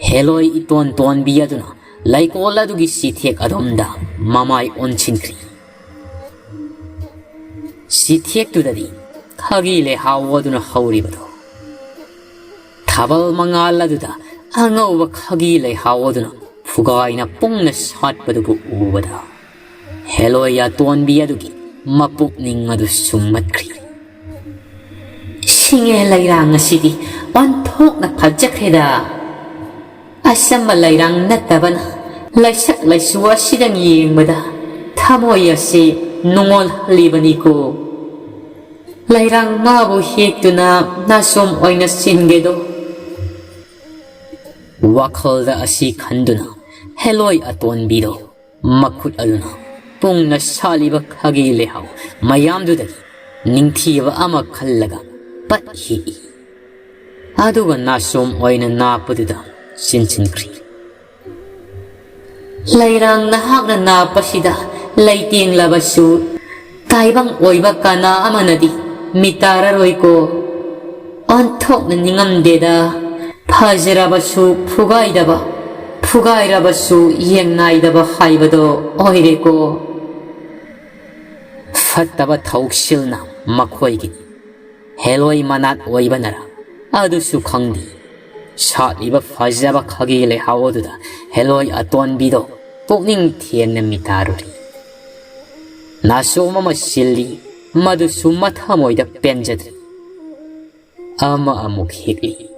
ꯍꯦꯂꯣꯏ ꯏꯇꯣꯟ ꯇꯣꯟꯕꯤ ꯑꯗꯨꯅ ꯂꯩꯀꯣꯜ ꯑꯗꯨꯒꯤ ꯆꯤꯊꯦꯛ ꯑꯗꯣꯝꯗ ꯃꯃꯥꯏ ꯑꯣꯟꯁꯤꯟꯈ꯭ꯔꯤ꯫ ꯆꯤꯊꯦꯛꯇꯨꯗꯗꯤ ꯈꯥꯒꯤ ꯂꯩꯍꯥꯎ ꯑꯗꯨꯅ ꯍꯧꯔꯤꯕꯗꯣ, ꯊꯥꯕꯜ ꯃꯉꯥꯜ ꯑꯗꯨꯗ ꯑꯉꯧꯕ ꯈꯥꯒꯤ ꯂꯩꯍꯥꯎ ꯑꯗꯨꯅ ꯐꯨꯒꯥꯏꯅ ꯄꯨꯡꯅ ꯁꯥꯠꯄꯗꯨꯕꯨ ꯎꯕꯗ ꯍꯦꯂꯣꯏ ꯑꯇꯣꯟꯕꯤ ꯑꯗꯨꯒꯤ ꯃꯄꯨꯛꯅꯤꯡ ꯑꯗꯨ ꯁꯨꯝꯃꯠꯈ꯭ꯔꯤ꯫ ꯁꯤꯡꯉꯦ ꯂꯩꯔꯥꯡ ꯑꯁꯤꯗꯤ ꯑꯣꯟꯊꯣꯛꯅ ꯐꯖꯈ꯭ꯔꯦꯗ꯫ ꯑꯆꯝꯕ ꯂꯩꯔꯥꯡ ꯅꯠꯇꯕꯅ ꯂꯩꯁꯛ ꯂꯩꯁꯨ ꯑꯁꯤꯗꯪ ꯌꯦꯡꯕꯗ ꯊꯃꯣꯏ ꯑꯁꯤ ꯅꯨꯡꯉꯣꯜꯍꯜꯂꯤꯕꯅꯤꯀꯣ꯫ ꯂꯩꯔꯥꯡ ꯃꯥꯕꯨ ꯍꯦꯛꯇꯨꯅ ꯅꯥꯆꯣꯝ ꯑꯣꯏꯅ ꯆꯤꯟꯒꯦꯗꯣ꯫ ꯋꯥꯈꯜꯗ ꯑꯁꯤ ꯈꯟꯗꯨꯅ ꯍꯦꯂꯣꯏ ꯑꯇꯣꯟꯕꯤꯗꯣ ꯃꯈꯨꯠ ꯑꯗꯨꯅ ꯄꯨꯡꯅ ꯁꯥꯠꯂꯤꯕ ꯈꯥꯒꯤ ꯂꯩꯍꯥꯎ ꯃꯌꯥꯝꯗꯨꯗꯒꯤ ꯅꯤꯡꯊꯤꯕ ꯑꯃ ꯈꯜꯂꯒ ꯄꯠ ꯍꯤꯛꯏ꯫ ꯑꯗꯨꯒ ꯅꯥꯆꯣꯝ ꯑꯣꯏꯅ ꯅꯥꯞꯄꯗꯨꯗ ꯆꯤꯟꯁꯤꯟꯈ꯭ꯔꯤ꯫ ꯂꯩꯔꯥꯡ ꯅꯍꯥꯛꯅ ꯅꯥꯞꯄꯁꯤꯗ ꯂꯩꯇꯦꯡꯂꯕꯁꯨ ꯇꯥꯏꯕꯪ ꯑꯣꯏꯕ ꯀꯅꯥ ꯑꯃꯅꯗꯤ ꯃꯤꯇꯥꯔꯔꯣꯏꯀꯣ꯫ ꯑꯣꯟꯊꯣꯛꯅ ꯅꯤꯡꯉꯝꯗꯦꯗ꯫ ꯐꯖꯔꯕꯁꯨ ꯐꯨꯒꯥꯏꯗꯕ, ꯐꯨꯒꯥꯏꯔꯕꯁꯨ ꯌꯦꯡꯅꯥꯏꯗꯕ ꯍꯥꯏꯕꯗꯣ ꯑꯣꯏꯔꯦꯀꯣ꯫ ꯐꯠꯇꯕ ꯊꯧꯁꯤꯜꯅ ꯃꯈꯣꯏꯒꯤꯅꯤ꯫ ꯍꯦꯂꯣꯏ ꯃꯅꯥꯠ ꯑꯣꯏꯕꯅꯔ ꯑꯗꯨꯁꯨ ꯈꯪꯗꯦ꯫ ꯁꯥꯠꯂꯤꯕ ꯐꯖꯕ ꯈꯥꯒꯤ ꯂꯩꯍꯥꯎ ꯑꯗꯨꯗ ꯍꯦꯂꯣꯏ ꯑꯇꯣꯟꯕꯤꯗꯣ ꯄꯨꯛꯅꯤꯡ ꯊꯦꯡꯅ ꯃꯤꯇꯥꯔꯨꯔꯤ꯫ ꯅꯥꯆꯣꯝ ꯑꯃ ꯁꯤꯜꯂꯤ, ꯃꯗꯨꯁꯨ ꯃꯊꯃꯣꯏꯗ ꯄꯦꯟꯖꯗ꯭ꯔꯤ꯫ ꯑꯃ ꯑꯃꯨꯛ ꯍꯦꯛꯂꯤ꯫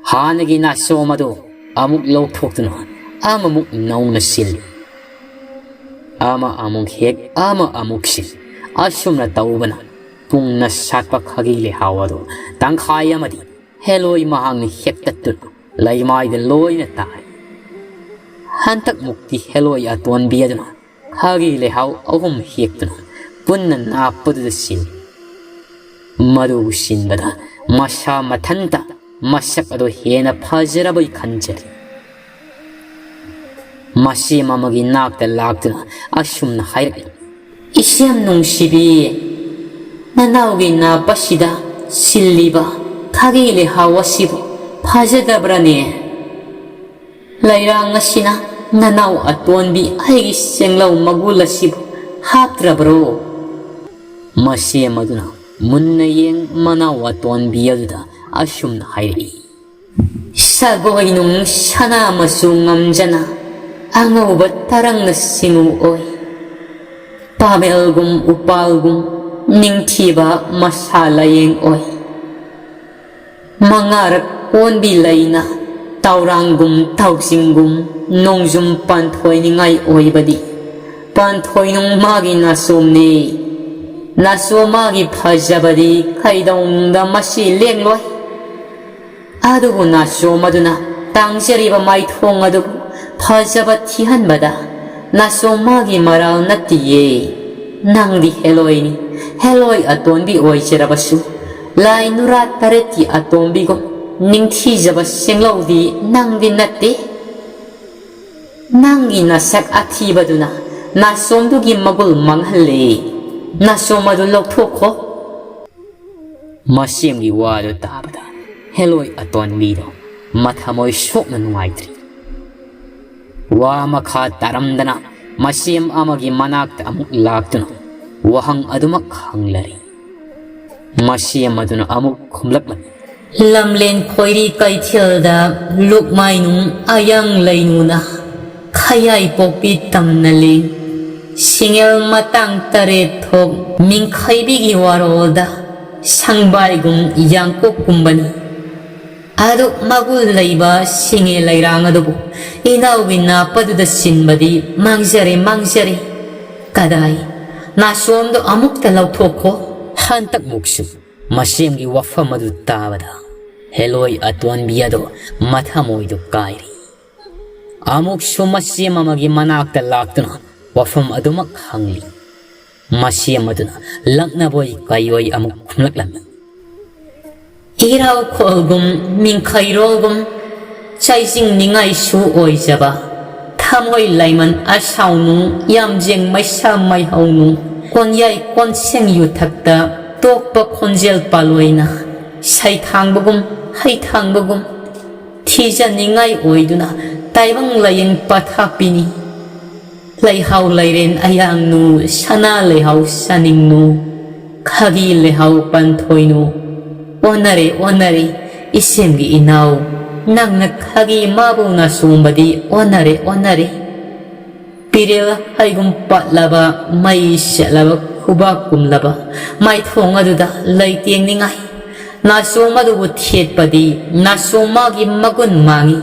ꯍꯥꯟꯅꯒꯤ ꯅꯥꯆꯣꯝ ꯑꯗꯨ ꯑꯃꯨꯛ ꯂꯧꯊꯣꯛꯇꯨꯅ ꯑꯃꯃꯨꯛ ꯅꯧꯅ ꯁꯤꯜꯂꯤ꯫ ꯑꯃ ꯑꯃꯨꯛ ꯍꯦꯛ, ꯑꯃ ꯑꯃꯨꯛ ꯁꯤꯜ꯫ ꯑꯁꯨꯝꯅ ꯇꯧꯕꯅ ꯄꯨꯡꯅ ꯁꯥꯠꯄ ꯈꯥꯒꯤ ꯂꯩꯍꯥꯎ ꯑꯗꯨ ꯇꯪꯈꯥꯏ ꯑꯃꯗꯤ ꯍꯦꯂꯣꯏ ꯃꯍꯥꯛꯅ ꯍꯦꯛꯇꯠꯇꯨꯅ ꯂꯩꯃꯥꯏꯗ ꯂꯣꯏꯅ ꯇꯥꯔꯤ꯫ ꯍꯟꯗꯛꯃꯨꯛꯇꯤ ꯍꯦꯂꯣꯏ ꯑꯇꯣꯟꯕꯤ ꯑꯗꯨꯅ ꯈꯥꯒꯤ ꯂꯩꯍꯥꯎ ꯑꯍꯨꯝ ꯍꯦꯛꯇꯨꯅ ꯄꯨꯟꯅ ꯅꯥꯞꯄꯗꯨꯗ ꯁꯤꯜꯂꯤ꯫ ꯃꯗꯨ ꯁꯤꯟꯕꯗ ꯃꯁꯥ ꯃꯊꯟꯇ ꯃꯁꯛ ꯑꯗꯨ ꯍꯦꯟꯅ ꯐꯖꯔꯕꯣꯏ ꯈꯟꯖꯔꯤ꯫ ꯃꯁꯤ ꯃꯃꯒꯤ ꯅꯥꯛꯇ ꯂꯥꯛꯇꯨꯅ ꯑꯁꯨꯝꯅ ꯍꯥꯏꯔꯛꯏ, "ꯏꯆꯦꯝ ꯅꯨꯡꯁꯤꯕꯤ, ꯅꯅꯥꯎꯒꯤ ꯅꯥꯞꯄꯁꯤꯗ ꯁꯤꯜꯂꯤꯕ ꯈꯥꯒꯤ ꯂꯩꯍꯥꯎ ꯑꯁꯤꯕꯨ ꯐꯖꯗꯕ꯭ꯔꯅꯦ? ꯂꯩꯔꯥꯡ ꯑꯁꯤꯅ ꯅꯅꯥꯎ ꯑꯇꯣꯟꯕꯤ ꯑꯩꯒꯤ ꯆꯦꯡꯂꯧ ꯃꯒꯨꯜ ꯑꯁꯤꯕꯨ ꯍꯥꯞꯇ꯭ꯔꯕ꯭ꯔꯣ?" ꯃꯁꯤ ꯃꯗꯨꯅ ꯃꯨꯟꯅ ꯌꯦꯡ ꯃꯅꯥꯎ ꯑꯇꯣꯟꯕꯤ ꯑꯗꯨꯗ ꯑꯁꯨꯝꯅ ꯍꯥꯏꯔꯛꯏ, "ꯁꯒꯣꯏ ꯅꯨꯡ ꯁꯅꯥ ꯃꯆꯨ ꯉꯝꯖꯅ ꯑꯉꯧꯕ ꯇꯔꯪꯅ ꯁꯤꯡꯉꯨ ꯑꯣꯏ꯫ ꯄꯥꯃꯦꯜꯒꯨꯝ ꯎꯄꯥꯜꯒꯨꯝ ꯅꯤꯡꯊꯤꯕ ꯃꯁꯥ ꯂꯥꯌꯦꯡ ꯑꯣꯏ꯫ ꯃꯉꯥꯔꯛ ꯀꯣꯟꯕꯤ ꯂꯩꯅ ꯇꯥꯎꯔꯥꯡꯒꯨꯝ ꯇꯥꯎꯖꯤꯡꯒꯨꯝ ꯅꯣꯡꯖꯨꯝ ꯄꯥꯟꯊꯣꯏꯅꯤꯡꯉꯥꯏ ꯑꯣꯏꯕꯗꯤ ꯄꯥꯟꯊꯣꯏꯅꯨꯡ ꯃꯥꯒꯤ ꯅꯥꯆꯣꯝꯅꯤ꯫ ꯅꯥꯆꯣꯝ ꯃꯥꯒꯤ ꯐꯖꯕꯗꯤ ꯀꯩꯗꯧꯅꯨꯡꯗ ꯃꯁꯤ ꯂꯦꯡꯂꯣꯏ꯫ ꯑꯗꯨꯕꯨ ꯅꯥꯆꯣꯝ ꯑꯗꯨꯅ ꯇꯥꯡꯖꯔꯤꯕ ꯃꯥꯏꯊꯣꯡ ꯑꯗꯨꯕꯨ ꯐꯖꯕ ꯊꯤꯍꯟꯕꯗ ꯅꯥꯆꯣꯝ ꯃꯥꯒꯤ ꯃꯔꯥꯜ ꯅꯠꯇꯤꯌꯦ꯫ ꯅꯪꯗꯤ ꯍꯦꯂꯣꯏꯅꯤ, ꯍꯦꯂꯣꯏ ꯑꯇꯣꯟꯕꯤ ꯑꯣꯏꯖꯔꯕꯁꯨ ꯂꯥꯏ ꯅꯨꯔꯥ ꯇꯔꯦꯠꯀꯤ ꯑꯇꯣꯝꯕꯤꯒꯨꯝ ꯅꯤꯡꯊꯤꯖꯕ ꯁꯦꯡꯂꯧꯗꯤ ꯅꯪꯗꯤ ꯅꯠꯇꯦ꯫ "ꯅꯪꯒꯤ ꯅꯁꯛ ꯑꯊꯤꯕꯗꯨꯅ ꯅꯥꯆꯣꯝꯗꯨꯒꯤ ꯃꯒꯨꯜ ꯃꯥꯡꯍꯜꯂꯦ꯫ ꯅꯥꯆꯣꯝ ꯑꯗꯨ ꯂꯧꯊꯣꯛꯈꯣ꯫" ꯃꯁꯦꯝꯒꯤ ꯋꯥꯗꯨ ꯇꯥꯕꯗ ꯍꯦꯂꯣꯏ ꯑꯇꯣꯟꯕꯤꯗꯣ ꯃꯊꯃꯣꯏ ꯁꯣꯛꯅ ꯅꯨꯡꯉꯥꯏꯇ꯭ꯔꯤ꯫ ꯋꯥ ꯃꯈꯥ ꯇꯥꯔꯝꯗꯅ ꯃꯁꯦꯝ ꯑꯃꯒꯤ ꯃꯅꯥꯛꯇ ꯑꯃꯨꯛ ꯂꯥꯛꯇꯨꯅ ꯋꯥꯍꯪ ꯑꯗꯨꯃꯛ ꯍꯪꯂꯔꯤ꯫ ꯃꯁꯦꯝ ꯑꯗꯨꯅ ꯑꯃꯨꯛ ꯈꯨꯝꯂꯛꯂꯝꯃꯤ꯫ "ꯂꯝꯂꯦꯟ ꯈꯣꯏꯔꯤ ꯀꯩꯊꯦꯜꯗ ꯂꯨꯛꯃꯥꯏꯅꯨꯡ ꯑꯌꯥꯡ ꯂꯩꯅꯨꯅ ꯈꯌꯥꯏ ꯄꯣꯛꯄꯤ ꯇꯝꯅ ꯂꯦꯡ, ꯁꯤꯡꯉꯦꯜ ꯃꯇꯥꯡ ꯇꯔꯦꯠ ꯊꯣꯛ ꯃꯤꯡꯈꯩꯕꯤꯒꯤ ꯋꯥꯔꯣꯜꯗ ꯁꯪꯕꯥꯏꯒꯨꯝ ꯌꯥꯡꯀꯣꯛꯀꯨꯝꯕꯅꯤ꯫ ꯑꯗꯨꯛ ꯃꯒꯨꯟ ꯂꯩꯕ ꯁꯤꯡꯉꯦ ꯂꯩꯔꯥꯡ ꯑꯗꯨꯕꯨ ꯏꯅꯥꯎꯒꯤ ꯅꯥꯞꯄꯗꯨꯗ ꯁꯤꯟꯕꯗꯤ ꯃꯥꯡꯖꯔꯦ, ꯃꯥꯡꯖꯔꯦ꯫ ꯀꯗꯥꯏ, ꯅꯥꯆꯣꯝꯗꯣ ꯑꯃꯨꯛꯇ ꯂꯧꯊꯣꯛꯈꯣ꯫" ꯍꯟꯗꯛꯃꯨꯛꯁꯨ ꯃꯁꯦꯝꯒꯤ ꯋꯥꯐꯝ ꯑꯗꯨ ꯇꯥꯕꯗ ꯍꯦꯂꯣꯏ ꯑꯇꯣꯟꯕꯤ ꯑꯗꯣ ꯃꯊꯃꯣꯏꯗꯨ ꯀꯥꯏꯔꯤ꯫ ꯑꯃꯨꯛꯁꯨ ꯃꯁꯦꯝ ꯑꯃꯒꯤ ꯃꯅꯥꯛꯇ ꯂꯥꯛꯇꯨꯅ ꯋꯥꯐꯝ ꯑꯗꯨꯃꯛ ꯍꯪꯂꯤ꯫ ꯃꯁꯦꯝ ꯑꯗꯨꯅ ꯂꯛꯅꯕꯣꯏ ꯀꯩꯑꯣꯏ ꯑꯃꯨꯛ ꯈꯨꯝꯂꯛꯂꯝꯃꯤ꯫ "ꯏꯔꯥꯎꯈꯣꯜꯒꯨꯝ, ꯃꯤꯡꯈꯩꯔꯣꯜꯒꯨꯝ, ꯆꯩꯖꯤꯡꯅꯤꯡꯉꯥꯏꯁꯨ ꯑꯣꯏꯖꯕ, ꯊꯃꯣꯏ ꯂꯥꯏꯃꯟ ꯑꯁꯥꯎꯅꯨ, ꯌꯥꯝꯖꯦꯡ ꯃꯩꯁꯥ ꯃꯩꯍꯧꯅꯨ, ꯀꯣꯟꯌꯥꯏ ꯀꯣꯟꯁꯦꯡ ꯌꯨꯊꯛꯇ ꯇꯣꯛꯄ ꯈꯣꯟꯖꯦꯜ ꯄꯥꯂꯣꯏꯅ, ꯁꯩꯊꯥꯡꯕꯒꯨꯝ, ꯍꯩꯊꯥꯡꯕꯒꯨꯝ, ꯊꯤꯖꯅꯤꯡꯉꯥꯏ ꯑꯣꯏꯗꯨꯅ ꯇꯥꯏꯕꯪ ꯂꯥꯏꯌꯦꯡ ꯄꯊꯥꯞꯄꯤꯅꯤ꯫ ꯂꯩꯍꯥꯎ ꯂꯩꯔꯦꯟ ꯑꯌꯥꯡꯅꯨ, ꯁꯅꯥ ꯂꯩꯍꯥꯎ ꯁꯥꯅꯤꯡꯅꯨ, ꯈꯥꯒꯤ ꯂꯩꯍꯥꯎ ꯄꯟꯊꯣꯏꯅꯨ꯫ ꯑꯣꯟꯅꯔꯦ, ꯑꯣꯟꯅꯔꯦ, ꯏꯁꯦꯝꯒꯤ ꯏꯅꯥꯎ, ꯅꯪꯅ ꯈꯥꯒꯤ ꯃꯥꯕꯨ ꯅꯥꯆꯣꯝꯕꯗꯤ ꯑꯣꯟꯅꯔꯦ, ꯑꯣꯟꯅꯔꯦ꯫ ꯄꯤꯔꯦꯜ ꯍꯩꯒꯨꯝ ꯄꯠꯂꯕ, ꯃꯩ ꯁꯦꯠꯂꯕ ꯈꯨꯕꯥꯛ ꯀꯨꯝꯂꯕ ꯃꯥꯏꯊꯣꯡ ꯑꯗꯨꯗ ꯂꯩꯇꯦꯡꯅꯤꯡꯉꯥꯏ꯫ ꯅꯥꯆꯣꯝ ꯑꯗꯨꯕꯨ ꯊꯦꯠꯄꯗꯤ ꯅꯥꯆꯣꯝ ꯃꯥꯒꯤ ꯃꯒꯨꯟ ꯃꯥꯡꯏ꯫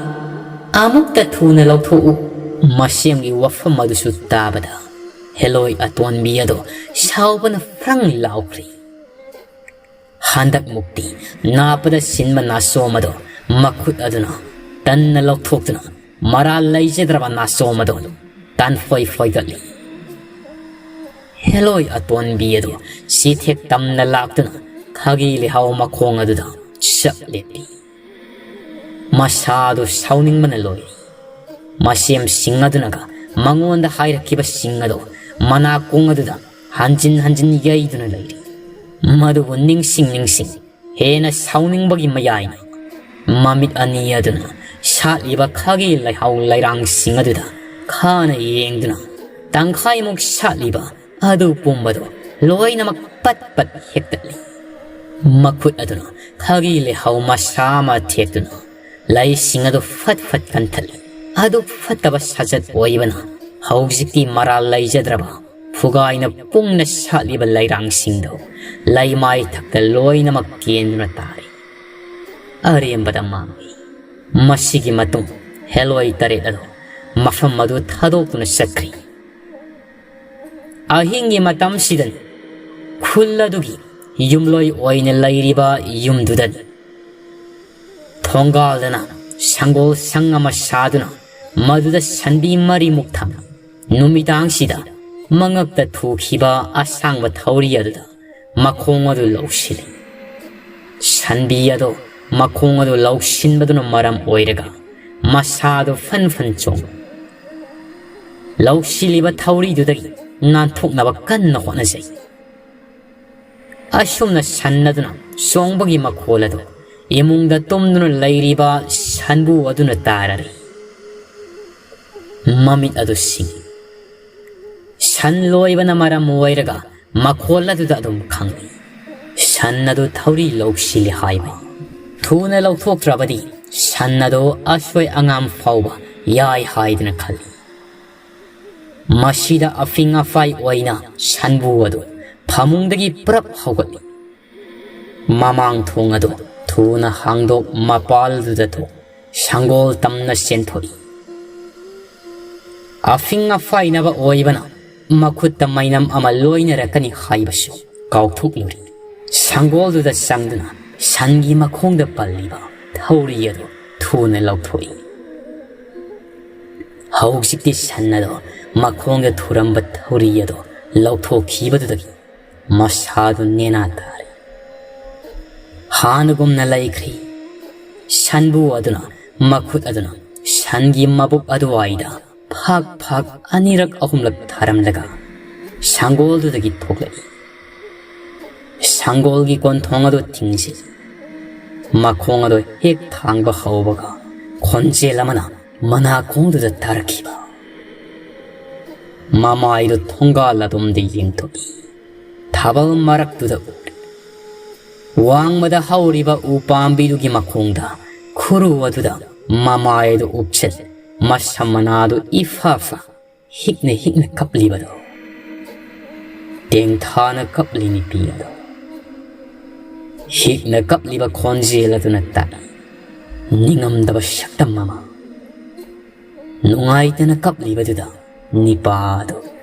ꯑꯃꯨꯛꯇ ꯊꯨꯅ ꯂꯧꯊꯣꯛꯎ꯫" ꯃꯁꯦꯝꯒꯤ ꯋꯥꯐꯝ ꯑꯗꯨꯁꯨ ꯇꯥꯕꯗ ꯍꯦꯂꯣꯏ ꯑꯇꯣꯟꯕꯤ ꯑꯗꯣ ꯁꯥꯎꯕꯅ ꯐ꯭ꯔꯪ ꯂꯥꯎꯈ꯭ꯔꯤ꯫ ꯍꯟꯗꯛꯃꯨꯛꯇꯤ ꯅꯥꯞꯄꯗ ꯁꯤꯟꯕ ꯅꯥꯆꯣꯝ ꯑꯗꯣ ꯃꯈꯨꯠ ꯑꯗꯨꯅ ꯇꯟꯅ ꯂꯧꯊꯣꯛꯇꯨꯅ ꯃꯔꯥꯜ ꯂꯩꯖꯗ꯭ꯔꯕ ꯅꯥꯆꯣꯝ ꯑꯗꯣ ꯇꯥꯟꯐꯣꯏ ꯐꯣꯏꯒꯠꯂꯤ꯫ ꯍꯦꯂꯣꯏ ꯑꯇꯣꯟꯕꯤ ꯑꯗꯨ ꯆꯤꯊꯦꯛ ꯇꯝꯅ ꯂꯥꯛꯇꯨꯅ ꯈꯥꯒꯤ ꯂꯩꯍꯥꯎ ꯃꯈꯣꯡ ꯑꯗꯨꯗ ꯆꯞ ꯂꯦꯞꯄꯤ꯫ ꯃꯁꯥꯗꯨ ꯁꯥꯎꯅꯤꯡꯕꯅ ꯂꯣꯏꯔꯤ꯫ ꯃꯁꯦꯝꯁꯤꯡ ꯑꯗꯨꯅꯒ ꯃꯉꯣꯟꯗ ꯍꯥꯏꯔꯛꯈꯤꯕꯁꯤꯡ ꯑꯗꯨ ꯃꯅꯥꯀꯣꯡ ꯑꯗꯨꯗ ꯍꯟꯖꯤꯟ ꯍꯟꯖꯤꯟ ꯌꯩꯗꯨꯅ ꯂꯩꯔꯤ꯫ ꯃꯗꯨꯕꯨ ꯅꯤꯡꯁꯤꯡ ꯅꯤꯡꯁꯤꯡ ꯍꯦꯟꯅ ꯁꯥꯎꯅꯤꯡꯕꯒꯤ ꯃꯌꯥꯏꯅ ꯃꯃꯤꯠ ꯑꯅꯤ ꯑꯗꯨꯅ ꯁꯥꯠꯂꯤꯕ ꯈꯥꯒꯤ ꯂꯩꯍꯥꯎ ꯂꯩꯔꯥꯡꯁꯤꯡ ꯑꯗꯨꯗ ꯈꯥꯅ ꯌꯦꯡꯗꯨꯅ ꯇꯪꯈꯥꯏꯃꯨꯛ ꯁꯥꯠꯂꯤꯕ ꯑꯗꯨ ꯄꯨꯝꯕꯗꯨ ꯂꯣꯏꯅꯃꯛ ꯄꯠ ꯄꯠ ꯍꯦꯛꯇꯠꯂꯤ꯫ ꯃꯈꯨꯠ ꯑꯗꯨꯅ ꯈꯥꯒꯤ ꯂꯩꯍꯥꯎ ꯃꯁꯥ ꯑꯃ ꯊꯦꯛꯇꯨꯅ ꯂꯩꯁꯤꯡ ꯑꯗꯨ ꯐꯠ ꯐꯠ ꯀꯟꯊꯠꯂꯤ꯫ ꯑꯗꯨ ꯐꯠꯇꯕ ꯁꯥꯖꯠ ꯑꯣꯏꯕꯅ ꯍꯧꯖꯤꯛꯇꯤ ꯃꯔꯥꯜ ꯂꯩꯖꯗ꯭ꯔꯕ ꯐꯨꯒꯥꯏꯅ ꯄꯨꯡꯅ ꯁꯥꯠꯂꯤꯕ ꯂꯩꯔꯥꯡꯁꯤꯡꯗꯨ ꯂꯩꯃꯥꯏ ꯊꯛꯇ ꯂꯣꯏꯅꯃꯛ ꯀꯦꯟꯗꯨꯅ ꯇꯥꯔꯤ꯫ ꯑꯔꯦꯝꯕꯗ ꯃꯥꯡꯏ꯫ ꯃꯁꯤꯒꯤ ꯃꯇꯨꯡ ꯍꯦꯂꯣꯏ ꯇꯔꯦꯠ ꯑꯗꯨ ꯃꯐꯝ ꯑꯗꯨ ꯊꯥꯗꯣꯛꯇꯨꯅ ꯆꯠꯈ꯭ꯔꯤ꯫ ꯑꯍꯤꯡꯒꯤ ꯃꯇꯝꯁꯤꯗꯅꯤ ꯈꯨꯜ ꯑꯗꯨꯒꯤ ꯌꯨꯝꯂꯣꯏ ꯑꯣꯏꯅ ꯂꯩꯔꯤꯕ ꯌꯨꯝꯗꯨꯗꯅꯤ ꯊꯣꯡꯒꯥꯜꯗꯅ ꯁꯪꯒꯣꯜ ꯁꯪ ꯑꯃ ꯁꯥꯗꯨꯅ ꯃꯗꯨꯗ ꯁꯟꯕꯤ ꯃꯔꯤꯃꯨꯛ ꯊꯝꯃꯤ꯫ ꯅꯨꯃꯤꯗꯥꯡꯁꯤꯗ ꯃꯉꯛꯇ ꯊꯨꯈꯤꯕ ꯑꯁꯥꯡꯕ ꯊꯧꯔꯤ ꯑꯗꯨꯗ ꯃꯈꯣꯡ ꯑꯗꯨ ꯂꯧꯁꯤꯜꯂꯤ꯫ ꯁꯟꯕꯤ ꯑꯗꯨ ꯃꯈꯣꯡ ꯑꯗꯨ ꯂꯧꯁꯤꯟꯕꯗꯨꯅ ꯃꯔꯝ ꯑꯣꯏꯔꯒ ꯃꯁꯥꯗꯨ ꯐꯟ ꯐꯟ ꯆꯣꯡꯏ꯫ ꯂꯧꯁꯤꯜꯂꯤꯕ ꯊꯧꯔꯤꯗꯨꯗꯒꯤ ꯅꯥꯟꯊꯣꯛꯅꯕ ꯀꯟꯅ ꯍꯣꯠꯅꯖꯩ꯫ ꯑꯁꯨꯝꯅ ꯁꯟ ꯑꯗꯨꯅ ꯆꯣꯡꯕꯒꯤ ꯃꯈꯣꯜ ꯑꯗꯨ ꯏꯃꯨꯡꯗ ꯇꯨꯝꯗꯨꯅ ꯂꯩꯔꯤꯕ ꯁꯟꯕꯨ ꯑꯗꯨꯅ ꯇꯥꯔꯔꯤ꯫ ꯃꯃꯤꯠ ꯑꯗꯨ ꯁꯤꯡꯏ꯫ ꯁꯟ ꯂꯣꯏꯕꯅ ꯃꯔꯝ ꯑꯣꯏꯔꯒ ꯃꯈꯣꯜ ꯑꯗꯨꯗ ꯑꯗꯨꯝ ꯈꯪꯏ꯫ ꯁꯟ ꯑꯗꯨ ꯊꯧꯔꯤ ꯂꯧꯁꯤꯜꯂꯤ ꯍꯥꯏꯕ꯫ ꯊꯨꯅ ꯂꯧꯊꯣꯛꯇ꯭ꯔꯕꯗꯤ ꯁꯟ ꯑꯗꯨ ꯑꯁꯣꯏ ꯑꯉꯥꯝ ꯐꯥꯎꯕ ꯌꯥꯏ ꯍꯥꯏꯗꯅ ꯈꯜꯂꯤ꯫ ꯃꯁꯤꯗ ꯑꯐꯤꯡ ꯑꯐꯥꯏ ꯑꯣꯏꯅ ꯁꯟꯕꯨ ꯑꯗꯨ ꯐꯃꯨꯡꯗꯒꯤ ꯄ꯭ꯔꯞ ꯍꯧꯒꯠꯂꯤ꯫ ꯃꯃꯥꯡ ꯊꯣꯡ ꯑꯗꯨ ꯊꯨꯅ ꯍꯥꯡꯗꯣꯛ ꯃꯄꯥꯜꯗꯨꯗ ꯊꯣꯛ ꯁꯪꯒꯣꯜ ꯇꯝꯅ ꯆꯦꯟꯊꯣꯛꯏ꯫ ꯑꯐꯤꯡ ꯑꯐꯥꯏꯅꯕ ꯑꯣꯏꯕꯅ ꯃꯈꯨꯠꯇ ꯃꯩꯅꯝ ꯑꯃ ꯂꯣꯏꯅꯔꯛꯀꯅꯤ ꯍꯥꯏꯕꯁꯨ ꯀꯥꯎꯊꯣꯛꯂꯨꯔꯤ꯫ ꯁꯪꯒꯣꯜꯗꯨꯗ ꯆꯪꯗꯨꯅ ꯁꯟꯒꯤ ꯃꯈꯣꯡꯗ ꯄꯜꯂꯤꯕ ꯊꯧꯔꯤ ꯑꯗꯨ ꯊꯨꯅ ꯂꯧꯊꯣꯛꯏ꯫ ꯍꯧꯖꯤꯛꯇꯤ ꯁꯟ ꯑꯗꯣ ꯃꯈꯣꯡꯗ ꯊꯨꯔꯝꯕ ꯊꯧꯔꯤ ꯑꯗꯣ ꯂꯧꯊꯣꯛꯈꯤꯕꯗꯨꯗꯒꯤ ꯃꯁꯥꯗꯨ ꯅꯦꯅꯥ ꯇꯥꯔꯦ꯫ ꯍꯥꯟꯅꯒꯨꯝꯅ ꯂꯩꯈ꯭ꯔꯦ꯫ ꯁꯟꯕꯨ ꯑꯗꯨꯅ ꯃꯈꯨꯠ ꯑꯗꯨꯅ ꯁꯟꯒꯤ ꯃꯕꯨꯛ ꯑꯗꯨꯋꯥꯏꯗ ꯐꯥꯛ ꯐꯥꯛ ꯑꯅꯤꯔꯛ ꯑꯍꯨꯝꯂꯛ ꯊꯥꯔꯝꯂꯒ ꯁꯪꯒꯣꯜꯗꯨꯗꯒꯤ ꯊꯣꯛꯂꯛꯏ꯫ ꯁꯪꯒꯣꯜꯒꯤ ꯀꯣꯟꯊꯣꯡ ꯑꯗꯨ ꯊꯤꯡꯖꯤꯜꯂꯤ꯫ ꯃꯈꯣꯡ ꯑꯗꯨ ꯍꯦꯛ ꯊꯥꯡꯕ ꯍꯧꯕꯒ ꯈꯣꯟꯖꯦꯜ ꯑꯃꯅ ꯃꯅꯥꯀꯣꯡꯗꯨꯗ ꯇꯥꯔꯛꯈꯤꯕ꯫ ꯃꯃꯥꯏꯗꯨ ꯊꯣꯡꯒꯥꯜ ꯑꯗꯣꯝꯗ ꯌꯦꯡꯊꯣꯛꯏ꯫ ꯊꯥꯕꯜ ꯃꯔꯛꯇꯨꯗ ꯎꯔꯤ꯫ ꯋꯥꯡꯃꯗ ꯍꯧꯔꯤꯕ ꯎ ꯄꯥꯝꯕꯤꯗꯨꯒꯤ ꯃꯈꯣꯡꯗ ꯈꯨꯔꯨ ꯑꯗꯨꯗ ꯃꯃꯥꯏ ꯑꯗꯨ ꯎꯞꯁꯤꯜ, ꯃꯁꯝ ꯃꯅꯥꯗꯨ ꯏꯐꯥ ꯐꯥ ꯍꯤꯛꯅ ꯍꯤꯛꯅ ꯀꯞꯂꯤꯕꯗꯣ꯫ ꯇꯦꯡꯊꯥꯅ ꯀꯞꯂꯤ ꯅꯨꯄꯤ ꯑꯗꯣ꯫ ꯍꯤꯛꯅ ꯀꯞꯂꯤꯕ ꯈꯣꯟꯖꯦꯜ ꯑꯗꯨꯅ ꯇꯥꯛꯏ ꯅꯤꯡꯉꯝꯗꯕ ꯁꯛꯇꯝ ꯑꯃ꯫ ꯅꯨꯡꯉꯥꯏꯇꯅ ꯀꯞꯂꯤꯕꯗꯨꯗ ꯅꯤꯄꯥꯗꯣ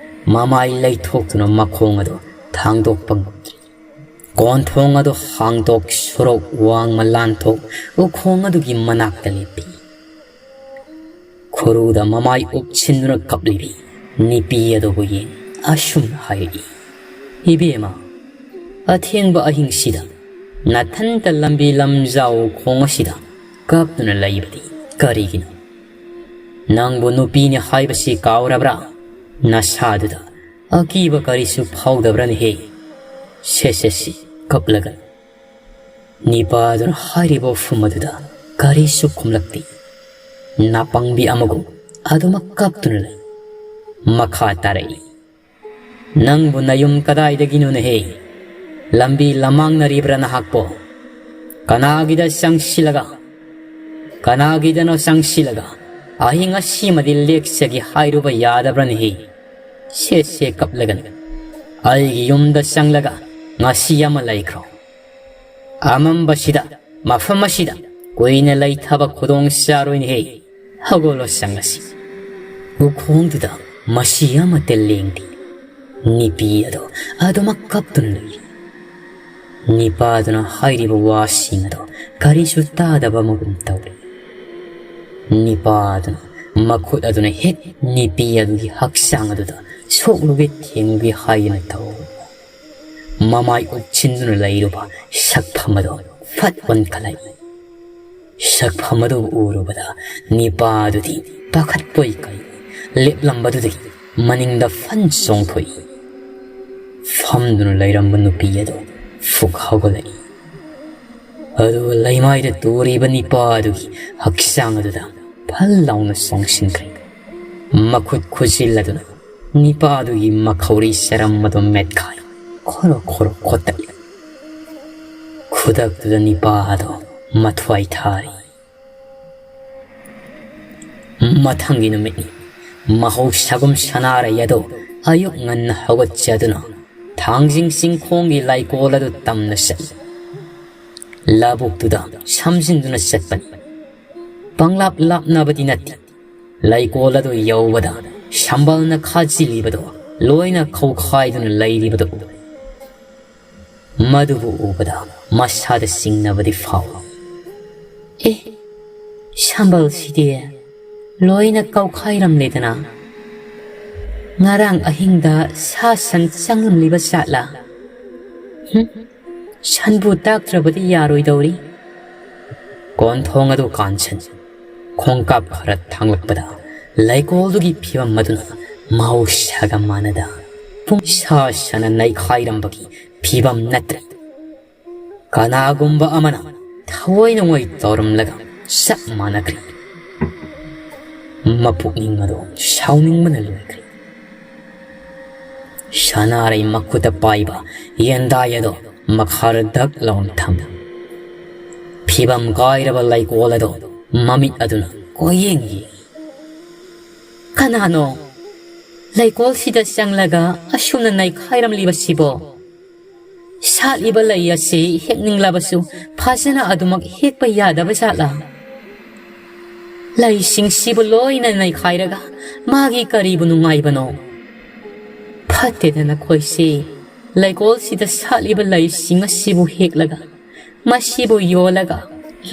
ꯃꯃꯥꯏ ꯂꯩꯊꯣꯛꯇꯨꯅ ꯃꯈꯣꯡ ꯑꯗꯨ ꯊꯥꯡꯗꯣꯛꯄ ꯉꯝꯗ꯭ꯔꯤ꯫ ꯀꯣꯟꯊꯣꯡ ꯑꯗꯨ ꯍꯥꯡꯗꯣꯛ ꯁꯣꯔꯣꯛ ꯋꯥꯡꯃ ꯂꯥꯟꯊꯣꯛ ꯎꯈꯣꯡ ꯑꯗꯨꯒꯤ ꯃꯅꯥꯛꯇ ꯂꯦꯞꯄꯤ꯫ ꯈꯨꯔꯨꯗ ꯃꯃꯥꯏ ꯎꯞꯁꯤꯟꯗꯨꯅ ꯀꯞꯂꯤꯕꯤ ꯅꯤꯄꯤ ꯑꯗꯨꯕꯨ ꯌꯦꯡ ꯑꯁꯨꯝꯅ ꯍꯥꯏꯔꯛꯏ, "ꯏꯕꯦꯝꯃ, ꯑꯊꯦꯡꯕ ꯑꯍꯤꯡꯁꯤꯗ ꯅꯊꯟꯇ ꯂꯝꯕꯤ ꯂꯝꯖꯥꯎ ꯈꯣꯡ ꯑꯁꯤꯗ ꯀꯞꯇꯨꯅ ꯂꯩꯕꯗꯤ ꯀꯔꯤꯒꯤꯅꯣ? ꯅꯪꯕꯨ ꯅꯨꯄꯤꯅꯤ ꯍꯥꯏꯕꯁꯤ ꯀꯥꯎꯔꯕ꯭ꯔꯥ? ꯅꯁꯥꯗꯨꯗ ꯑꯀꯤꯕ ꯀꯔꯤꯁꯨ ꯐꯥꯎꯗꯕ꯭ꯔꯅꯦꯍꯦ? ꯁꯦ ꯁꯦ ꯁꯤ, ꯀꯞꯂꯒ ꯅꯤꯄꯥꯗꯨꯅ ꯍꯥꯏꯔꯤꯕ ꯋꯥꯐꯝ ꯑꯗꯨꯗ ꯀꯔꯤꯁꯨ ꯈꯨꯝꯂꯛꯇꯦ꯫ ꯅꯥꯄꯪꯕꯤ ꯑꯃꯒꯨꯝ ꯑꯗꯨꯃꯛ ꯀꯞꯇꯨꯅ ꯂꯩ꯫ ꯃꯈꯥ ꯇꯥꯔꯛꯏ, "ꯅꯪꯕꯨ ꯅꯌꯨꯝ ꯀꯗꯥꯏꯗꯒꯤꯅꯣꯅꯦꯍꯦ? ꯂꯝꯕꯤ ꯂꯃꯥꯡꯅꯔꯤꯕ꯭ꯔꯥ ꯅꯍꯥꯛꯄꯣ? ꯀꯅꯥꯒꯤꯗ ꯆꯪꯁꯤꯜꯂꯒ, ꯀꯅꯥꯒꯤꯗꯅꯣ ꯆꯪꯁꯤꯜꯂꯒ ꯑꯍꯤꯡ ꯑꯁꯤꯃꯗꯤ ꯂꯦꯛꯆꯒꯦ ꯍꯥꯏꯔꯨꯕ ꯌꯥꯗꯕ꯭ꯔꯅꯦꯍꯦ? ꯁꯦ ꯁꯦ ꯀꯞꯂꯒꯅꯨ꯫ ꯑꯩꯒꯤ ꯌꯨꯝꯗ ꯆꯪꯂꯒ ꯉꯁꯤ ꯑꯃ ꯂꯩꯈ꯭ꯔꯣ꯫ ꯑꯃꯝꯕꯁꯤꯗ, ꯃꯐꯝ ꯑꯁꯤꯗ ꯀꯨꯏꯅ ꯂꯩꯊꯕ ꯈꯨꯗꯣꯡ ꯆꯥꯔꯣꯏꯅꯦꯍꯦ꯫ ꯍꯧꯒꯠꯂꯣ, ꯆꯪꯂꯁꯤ꯫" ꯎꯈꯣꯡꯗꯨꯗ ꯃꯁꯤ ꯑꯃꯠꯇ ꯂꯦꯡꯗꯦ꯫ ꯅꯤꯄꯤ ꯑꯗꯣ ꯑꯗꯨꯃꯛ ꯀꯞꯇꯨꯅ ꯂꯩꯔꯤ꯫ ꯅꯤꯄꯥꯗꯨꯅ ꯍꯥꯏꯔꯤꯕ ꯋꯥꯁꯤꯡ ꯑꯗꯣ ꯀꯔꯤꯁꯨ ꯇꯥꯗꯕ ꯑꯃꯒꯨꯝ ꯇꯧꯔꯤ꯫ ꯅꯤꯄꯥꯗꯨꯅ ꯃꯈꯨꯠ ꯑꯗꯨꯅ ꯍꯦꯛ ꯅꯤꯄꯤ ꯑꯗꯨꯒꯤ ꯍꯛꯆꯥꯡ ꯑꯗꯨꯗ ꯁꯣꯛꯂꯨꯒꯦ ꯊꯦꯡꯂꯨꯒꯦ ꯍꯥꯏꯗꯨꯅ ꯇꯧ꯫ ꯃꯃꯥꯏ ꯎꯞꯁꯤꯟꯗꯨꯅ ꯂꯩꯔꯨꯕ ꯁꯛꯐꯝ ꯑꯗꯣ ꯐꯠ ꯑꯣꯟꯈꯠꯂꯛꯏ꯫ ꯁꯛꯐꯝ ꯑꯗꯨ ꯎꯔꯨꯕꯗ ꯅꯤꯄꯥꯗꯨꯗꯤ ꯄꯥꯈꯠꯄꯣꯏ ꯀꯩ ꯂꯦꯞꯂꯝꯕꯗꯨꯗꯒꯤ ꯃꯅꯤꯡꯗ ꯐꯟ ꯆꯣꯡꯊꯣꯛꯏ꯫ ꯐꯝꯗꯨꯅ ꯂꯩꯔꯝꯕ ꯅꯨꯄꯤ ꯑꯗꯨ ꯐꯨꯛ ꯍꯧꯒꯠꯂꯛꯏ꯫ ꯑꯗꯨꯒ ꯂꯩꯃꯥꯏꯗ ꯇꯨꯔꯤꯕ ꯅꯤꯄꯥ ꯑꯗꯨꯒꯤ ꯍꯛꯆꯥꯡ ꯑꯗꯨꯗ ꯐꯜ ꯂꯥꯎꯅ ꯆꯪꯁꯤꯟꯈ꯭ꯔꯦ꯫ ꯃꯈꯨꯠ ꯈꯨꯖꯤꯜ ꯑꯗꯨꯅ ꯅꯤꯄꯥ ꯑꯗꯨꯒꯤ ꯃꯈꯧꯔꯤ ꯆꯔꯝ ꯑꯗꯨ ꯃꯦꯠꯈꯥꯏ ꯈꯣꯔꯣ ꯈꯣꯔꯣ ꯈꯣꯠꯇꯠꯂꯤ꯫ ꯈꯨꯗꯛꯇꯨꯗ ꯅꯤꯄꯥ ꯑꯗꯨ ꯃꯊ꯭ꯋꯥꯏ ꯊꯥꯔꯤ꯫ ꯃꯊꯪꯒꯤ ꯅꯨꯃꯤꯠꯅꯤ꯫ ꯃꯍꯧꯁꯥꯒꯨꯝ ꯁꯅꯥꯔꯩ ꯑꯗꯨ ꯑꯌꯨꯛ ꯉꯟꯅ ꯍꯧꯒꯠꯆꯗꯨꯅ ꯊꯥꯡꯖꯤꯡ ꯆꯤꯡꯈꯣꯡꯒꯤ ꯂꯩꯀꯣꯜ ꯑꯗꯨ ꯇꯝꯅ ꯆꯠꯂꯤ꯫ ꯂꯧꯕꯨꯛꯇꯨꯗ ꯁꯝꯖꯤꯟꯗꯨꯅ ꯆꯠꯄꯅꯤ꯫ ꯄꯪꯂꯥꯞ ꯂꯥꯞꯅꯕꯗꯤ ꯅꯠꯇꯦ꯫ ꯂꯩꯀꯣꯜ ꯑꯗꯨ ꯌꯧꯕꯗ ꯁꯝꯕꯜꯅ ꯈꯥꯖꯤꯜꯂꯤꯕꯗꯨ ꯂꯣꯏꯅ ꯈꯧꯈꯥꯏꯗꯨꯅ ꯂꯩꯔꯤꯕꯗꯨ ꯎꯏ꯫ ꯃꯗꯨꯕꯨ ꯎꯕꯗ ꯃꯁꯥꯗ ꯆꯤꯡꯅꯕꯗꯤ ꯐꯥꯎꯏ꯫ ꯑꯦ, ꯁꯝꯕꯜꯁꯤꯗꯤ ꯂꯣꯏꯅ ꯀꯧꯈꯥꯏꯔꯝꯂꯦꯗꯅ꯫ ꯉꯔꯥꯡ ꯑꯍꯤꯡꯗ ꯁꯥ ꯁꯟ ꯆꯪꯂꯝꯂꯤꯕ ꯖꯥꯠꯂꯥ? ꯍꯨꯝ, ꯁꯟꯕꯨ ꯇꯥꯛꯇ꯭ꯔꯕꯗꯤ ꯌꯥꯔꯣꯏꯗꯧꯔꯤ꯫ ꯀꯣꯟꯊꯣꯡ ꯑꯗꯨ ꯀꯥꯟꯁꯤꯟ ꯈꯣꯡꯀꯥꯞ ꯈꯔ ꯊꯥꯡꯂꯛꯄꯗ ꯂꯩꯀꯣꯜꯗꯨꯒꯤ ꯐꯤꯕꯝ ꯑꯗꯨꯅ ꯃꯍꯧꯁꯥꯒ ꯃꯥꯟꯅꯗ ꯄꯨꯡꯁꯥ ꯁꯥꯅ ꯅꯩꯈꯥꯏꯔꯝꯕꯒꯤ ꯐꯤꯕꯝ ꯅꯠꯇ꯭ꯔꯦ꯫ ꯀꯅꯥꯒꯨꯝꯕ ꯑꯃꯅ ꯊꯑꯣꯏꯅꯉꯣꯏ ꯇꯧꯔꯝꯂꯒ ꯆꯞ ꯃꯥꯟꯅꯈ꯭ꯔꯦ꯫ ꯃꯄꯨꯛꯅꯤꯡ ꯑꯗꯨ ꯁꯥꯎꯅꯤꯡꯕꯅ ꯂꯣꯏꯈ꯭ꯔꯦ꯫ ꯁꯅꯥꯔꯩ ꯃꯈꯨꯠꯇ ꯄꯥꯏꯕ ꯌꯦꯟꯗꯥꯏ ꯑꯗꯨ ꯃꯈꯥꯗ ꯗꯛ ꯂꯥꯎꯅ ꯊꯝꯃꯤ꯫ ꯐꯤꯕꯝ ꯀꯥꯏꯔꯕ ꯂꯩꯀꯣꯜ ꯑꯗꯨ ꯃꯃꯤꯠ ꯑꯗꯨꯅ ꯀꯣꯏꯌꯦꯡ ꯌꯦꯡꯏ꯫ "ꯀꯅꯥꯅꯣ ꯂꯩꯀꯣꯜꯁꯤꯗ ꯆꯪꯂꯒ ꯑꯁꯨꯝꯅ ꯅꯩꯈꯥꯏꯔꯝꯂꯤꯕꯁꯤꯕꯣ? ꯁꯥꯠꯂꯤꯕ ꯂꯩ ꯑꯁꯤ ꯍꯦꯛꯅꯤꯡꯂꯕꯁꯨ ꯐꯖꯅ ꯑꯗꯨꯃꯛ ꯍꯦꯛꯄ ꯌꯥꯗꯕ ꯖꯥꯠꯂꯥ? ꯂꯩꯁꯤꯡꯁꯤꯕꯨ ꯂꯣꯏꯅ ꯅꯩꯈꯥꯏꯔꯒ ꯃꯥꯒꯤ ꯀꯔꯤꯕꯨ ꯅꯨꯡꯉꯥꯏꯕꯅꯣ? ꯐꯠꯇꯦꯗ ꯅꯈꯣꯏꯁꯤ꯫ ꯂꯩꯀꯣꯜꯁꯤꯗ ꯁꯥꯠꯂꯤꯕ ꯂꯩꯁꯤꯡ ꯑꯁꯤꯕꯨ ꯍꯦꯛꯂꯒ ꯃꯁꯤꯕꯨ ꯌꯣꯜꯂꯒ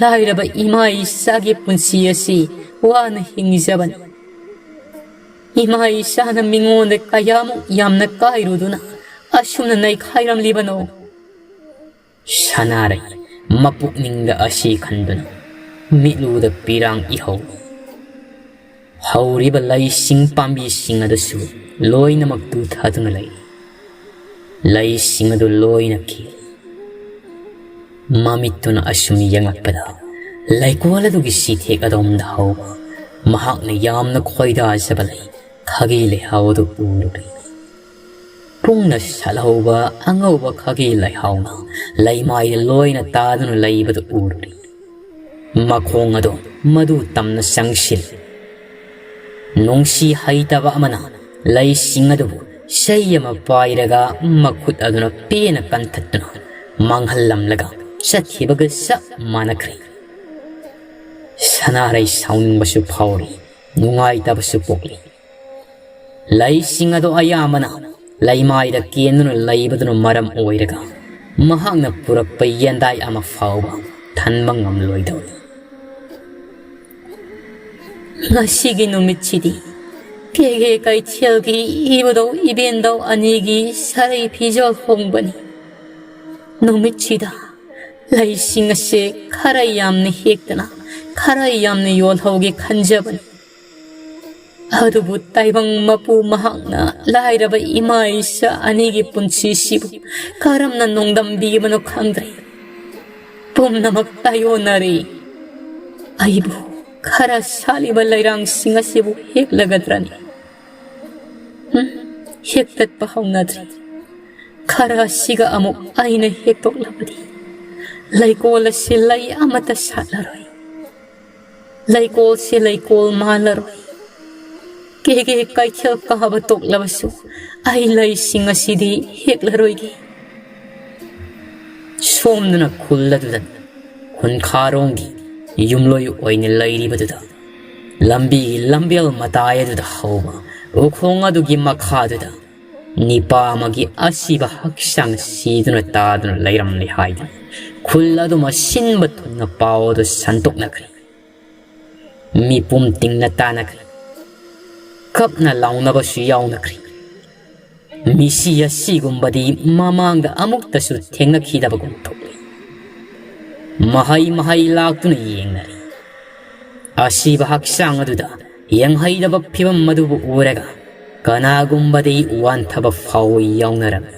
ꯂꯥꯏꯔꯕ ꯏꯃꯥ ꯏꯆꯥꯒꯤ ꯄꯨꯟꯁꯤ ꯑꯁꯤ ꯋꯥꯅ ꯍꯤꯡꯖꯕꯅꯤ꯫ ꯏꯃꯥ ꯏꯆꯥꯅ ꯃꯤꯉꯣꯟꯗ ꯀꯌꯥꯃꯨꯛ ꯌꯥꯝꯅ ꯀꯥꯏꯔꯨꯗꯨꯅ ꯑꯁꯨꯝꯅ ꯅꯩꯈꯥꯏꯔꯝꯂꯤꯕꯅꯣ?" ꯁꯅꯥꯔꯩ ꯃꯄꯨꯛꯅꯤꯡꯗ ꯑꯁꯤ ꯈꯟꯗꯨꯅ ꯃꯤꯠꯂꯨꯗ ꯄꯤꯔꯥꯡ ꯏꯍꯧ꯫ ꯍꯧꯔꯤꯕ ꯂꯩꯁꯤꯡ ꯄꯥꯝꯕꯤꯁꯤꯡ ꯑꯗꯨꯁꯨ ꯂꯣꯏꯅꯃꯛ ꯇꯨꯊꯗꯨꯅ ꯂꯩ꯫ ꯂꯩꯁꯤꯡ ꯑꯗꯨ ꯂꯣꯏꯅ ꯀꯦꯜꯂꯤ꯫ ꯃꯃꯤꯠꯇꯨꯅ ꯑꯁꯨꯝ ꯌꯦꯡꯂꯛꯄꯗ ꯂꯩꯀꯣꯜ ꯑꯗꯨꯒꯤ ꯁꯤꯊꯦꯛ ꯑꯗꯣꯝꯗ ꯍꯧꯕ ꯃꯍꯥꯛꯅ ꯌꯥꯝꯅ ꯈꯣꯏꯗꯥꯖꯕ ꯂꯩ ꯈꯥꯒꯤ ꯂꯩꯍꯥꯎ ꯑꯗꯨ ꯎꯔꯨꯔꯦ꯫ ꯄꯨꯡꯅ ꯁꯥꯠꯍꯧꯕ ꯑꯉꯧꯕ ꯈꯥꯒꯤ ꯂꯩꯍꯥꯎꯅ ꯂꯩꯃꯥꯏꯗ ꯂꯣꯏꯅ ꯇꯥꯗꯨꯅ ꯂꯩꯕꯗꯨ ꯎꯔꯨꯔꯦ꯫ ꯃꯈꯣꯡ ꯑꯗꯨ ꯃꯗꯨ ꯇꯝꯅ ꯆꯪꯁꯤꯜꯂꯤ꯫ ꯅꯨꯡꯁꯤ ꯍꯩꯇꯕ ꯑꯃꯅ ꯂꯩꯁꯤꯡ ꯑꯗꯨꯕꯨ ꯆꯩ ꯑꯃ ꯄꯥꯏꯔꯒ ꯃꯈꯨꯠ ꯑꯗꯨꯅ ꯄꯦꯟꯅ ꯀꯟꯊꯠꯇꯨꯅ ꯃꯥꯡꯍꯜꯂꯝꯂꯒ ꯆꯠꯈꯤꯕꯒ ꯆꯞ ꯃꯥꯟꯅꯈ꯭ꯔꯦ꯫ ꯁꯅꯥꯔꯩ ꯁꯥꯎꯅꯤꯡꯕꯁꯨ ꯐꯥꯎꯔꯤ, ꯅꯨꯡꯉꯥꯏꯇꯕꯁꯨ ꯄꯣꯛꯂꯤ꯫ ꯂꯩꯁꯤꯡ ꯑꯗꯨ ꯑꯌꯥꯝꯕꯅ ꯂꯩꯃꯥꯏꯗ ꯀꯦꯟꯗꯨꯅ ꯂꯩꯕꯗꯨꯅ ꯃꯔꯝ ꯑꯣꯏꯔꯒ ꯃꯍꯥꯛꯅ ꯄꯨꯔꯛꯄ ꯌꯦꯟꯗꯥꯏ ꯑꯃ ꯐꯥꯎꯕ ꯊꯟꯕ ꯉꯝꯂꯣꯏꯗꯧꯔꯤ꯫ ꯉꯁꯤꯒꯤ ꯅꯨꯃꯤꯠꯁꯤꯗꯤ ꯀꯦꯒꯦ ꯀꯩꯊꯦꯜꯒꯤ ꯏꯕꯨꯙꯧ ꯏꯕꯦꯟꯙꯧ ꯑꯅꯤꯒꯤ ꯁꯥꯔꯩ ꯐꯤꯖꯣꯜ ꯍꯣꯡꯕꯅꯤ꯫ ꯅꯨꯃꯤꯠꯁꯤꯗ ꯂꯩꯁꯤꯡ ꯑꯁꯦ ꯈꯔ ꯌꯥꯝꯅ ꯍꯦꯛꯇꯅ ꯈꯔ ꯌꯥꯝꯅ ꯌꯣꯜꯍꯧꯒꯦ ꯈꯟꯖꯕꯅꯤ꯫ ꯑꯗꯨꯕꯨ ꯇꯥꯏꯕꯪ ꯃꯄꯨ ꯃꯍꯥꯛꯅ ꯂꯥꯏꯔꯕ ꯏꯃꯥ ꯏꯆꯥ ꯑꯅꯤꯒꯤ ꯄꯨꯟꯁꯤꯁꯤꯕꯨ ꯀꯔꯝꯅ ꯅꯣꯡꯗꯝꯕꯤꯕꯅꯣ ꯈꯪꯗ꯭ꯔꯦ꯫ ꯄꯨꯝꯅꯃꯛ ꯇꯥꯏꯑꯣꯟꯅꯔꯦ꯫ ꯑꯩꯕꯨ ꯈꯔ ꯁꯥꯠꯂꯤꯕ ꯂꯩꯔꯥꯡꯁꯤꯡ ꯑꯁꯤꯕꯨ ꯍꯦꯛꯂꯒꯗ꯭ꯔꯅꯤ? ꯎꯝ, ꯍꯦꯛꯇꯠꯄ ꯍꯧꯅꯗ꯭ꯔꯤ꯫ ꯈꯔ ꯑꯁꯤꯒ ꯑꯃꯨꯛ ꯑꯩꯅ ꯍꯦꯛꯇꯣꯛꯂꯕꯗꯤ ꯂꯩꯀꯣꯜ ꯑꯁꯤ ꯂꯩ ꯑꯃꯠꯇ ꯁꯥꯠꯂꯔꯣꯏ꯫ ꯂꯩꯀꯣꯜꯁꯤ ꯂꯩꯀꯣꯜ ꯃꯥꯜꯂꯔꯣꯏ꯫ ꯀꯦꯒꯦ ꯀꯩꯊꯦꯜ ꯀꯥꯕ ꯇꯣꯛꯂꯕꯁꯨ ꯑꯩ ꯂꯩꯁꯤꯡ ꯑꯁꯤꯗꯤ ꯍꯦꯛꯂꯔꯣꯏꯒꯦ꯫ ꯁꯣꯝꯗꯅ ꯈꯨꯜ ꯑꯗꯨꯗ ꯈꯨꯟꯈꯥꯔꯣꯡꯒꯤ ꯌꯨꯝꯂꯣꯏ ꯑꯣꯏꯅ ꯂꯩꯔꯤꯕꯗꯨꯗ ꯂꯝꯕꯤꯒꯤ ꯂꯝꯕꯦꯜ ꯃꯇꯥꯏ ꯑꯗꯨꯗ ꯍꯧꯕ ꯎꯈꯣꯡ ꯑꯗꯨꯒꯤ ꯃꯈꯥꯗꯨꯗ ꯅꯤꯄꯥ ꯑꯃꯒꯤ ꯑꯁꯤꯕ ꯍꯛꯆꯥꯡ ꯁꯤꯗꯨꯅ ꯇꯥꯗꯨꯅ ꯂꯩꯔꯝꯂꯦ ꯍꯥꯏꯗꯨꯅ ꯈꯨꯜ ꯑꯗꯨꯃ ꯁꯤꯟꯕ ꯊꯨꯡꯅ ꯄꯥꯎ ꯑꯗꯨ ꯁꯟꯗꯣꯛꯅꯈ꯭ꯔꯦ꯫ ꯃꯤꯄꯨꯝ ꯇꯤꯡꯅ ꯇꯥꯅꯈ꯭ꯔꯦ꯫ ꯀꯞꯅ ꯂꯥꯎꯅꯕꯁꯨ ꯌꯥꯎꯅꯈ꯭ꯔꯦ꯫ ꯃꯤꯁꯤ ꯑꯁꯤꯒꯨꯝꯕꯗꯤ ꯃꯃꯥꯡꯗ ꯑꯃꯨꯛꯇꯁꯨ ꯊꯦꯡꯅꯈꯤꯗꯕꯒꯨꯝ ꯊꯣꯛꯂꯤ꯫ ꯃꯍꯩ ꯃꯍꯩ ꯂꯥꯛꯇꯨꯅ ꯌꯦꯡꯅꯔꯤ꯫ ꯑꯁꯤꯕ ꯍꯛꯆꯥꯡ ꯑꯗꯨꯗ ꯌꯦꯡꯍꯩꯗꯕ ꯐꯤꯕꯝ ꯑꯗꯨꯕꯨ ꯎꯔꯒ ꯀꯅꯥꯒꯨꯝꯕꯗꯤ ꯋꯥꯟꯊꯕ ꯐꯥꯎꯕ ꯌꯥꯎꯅꯔꯝꯃꯤ꯫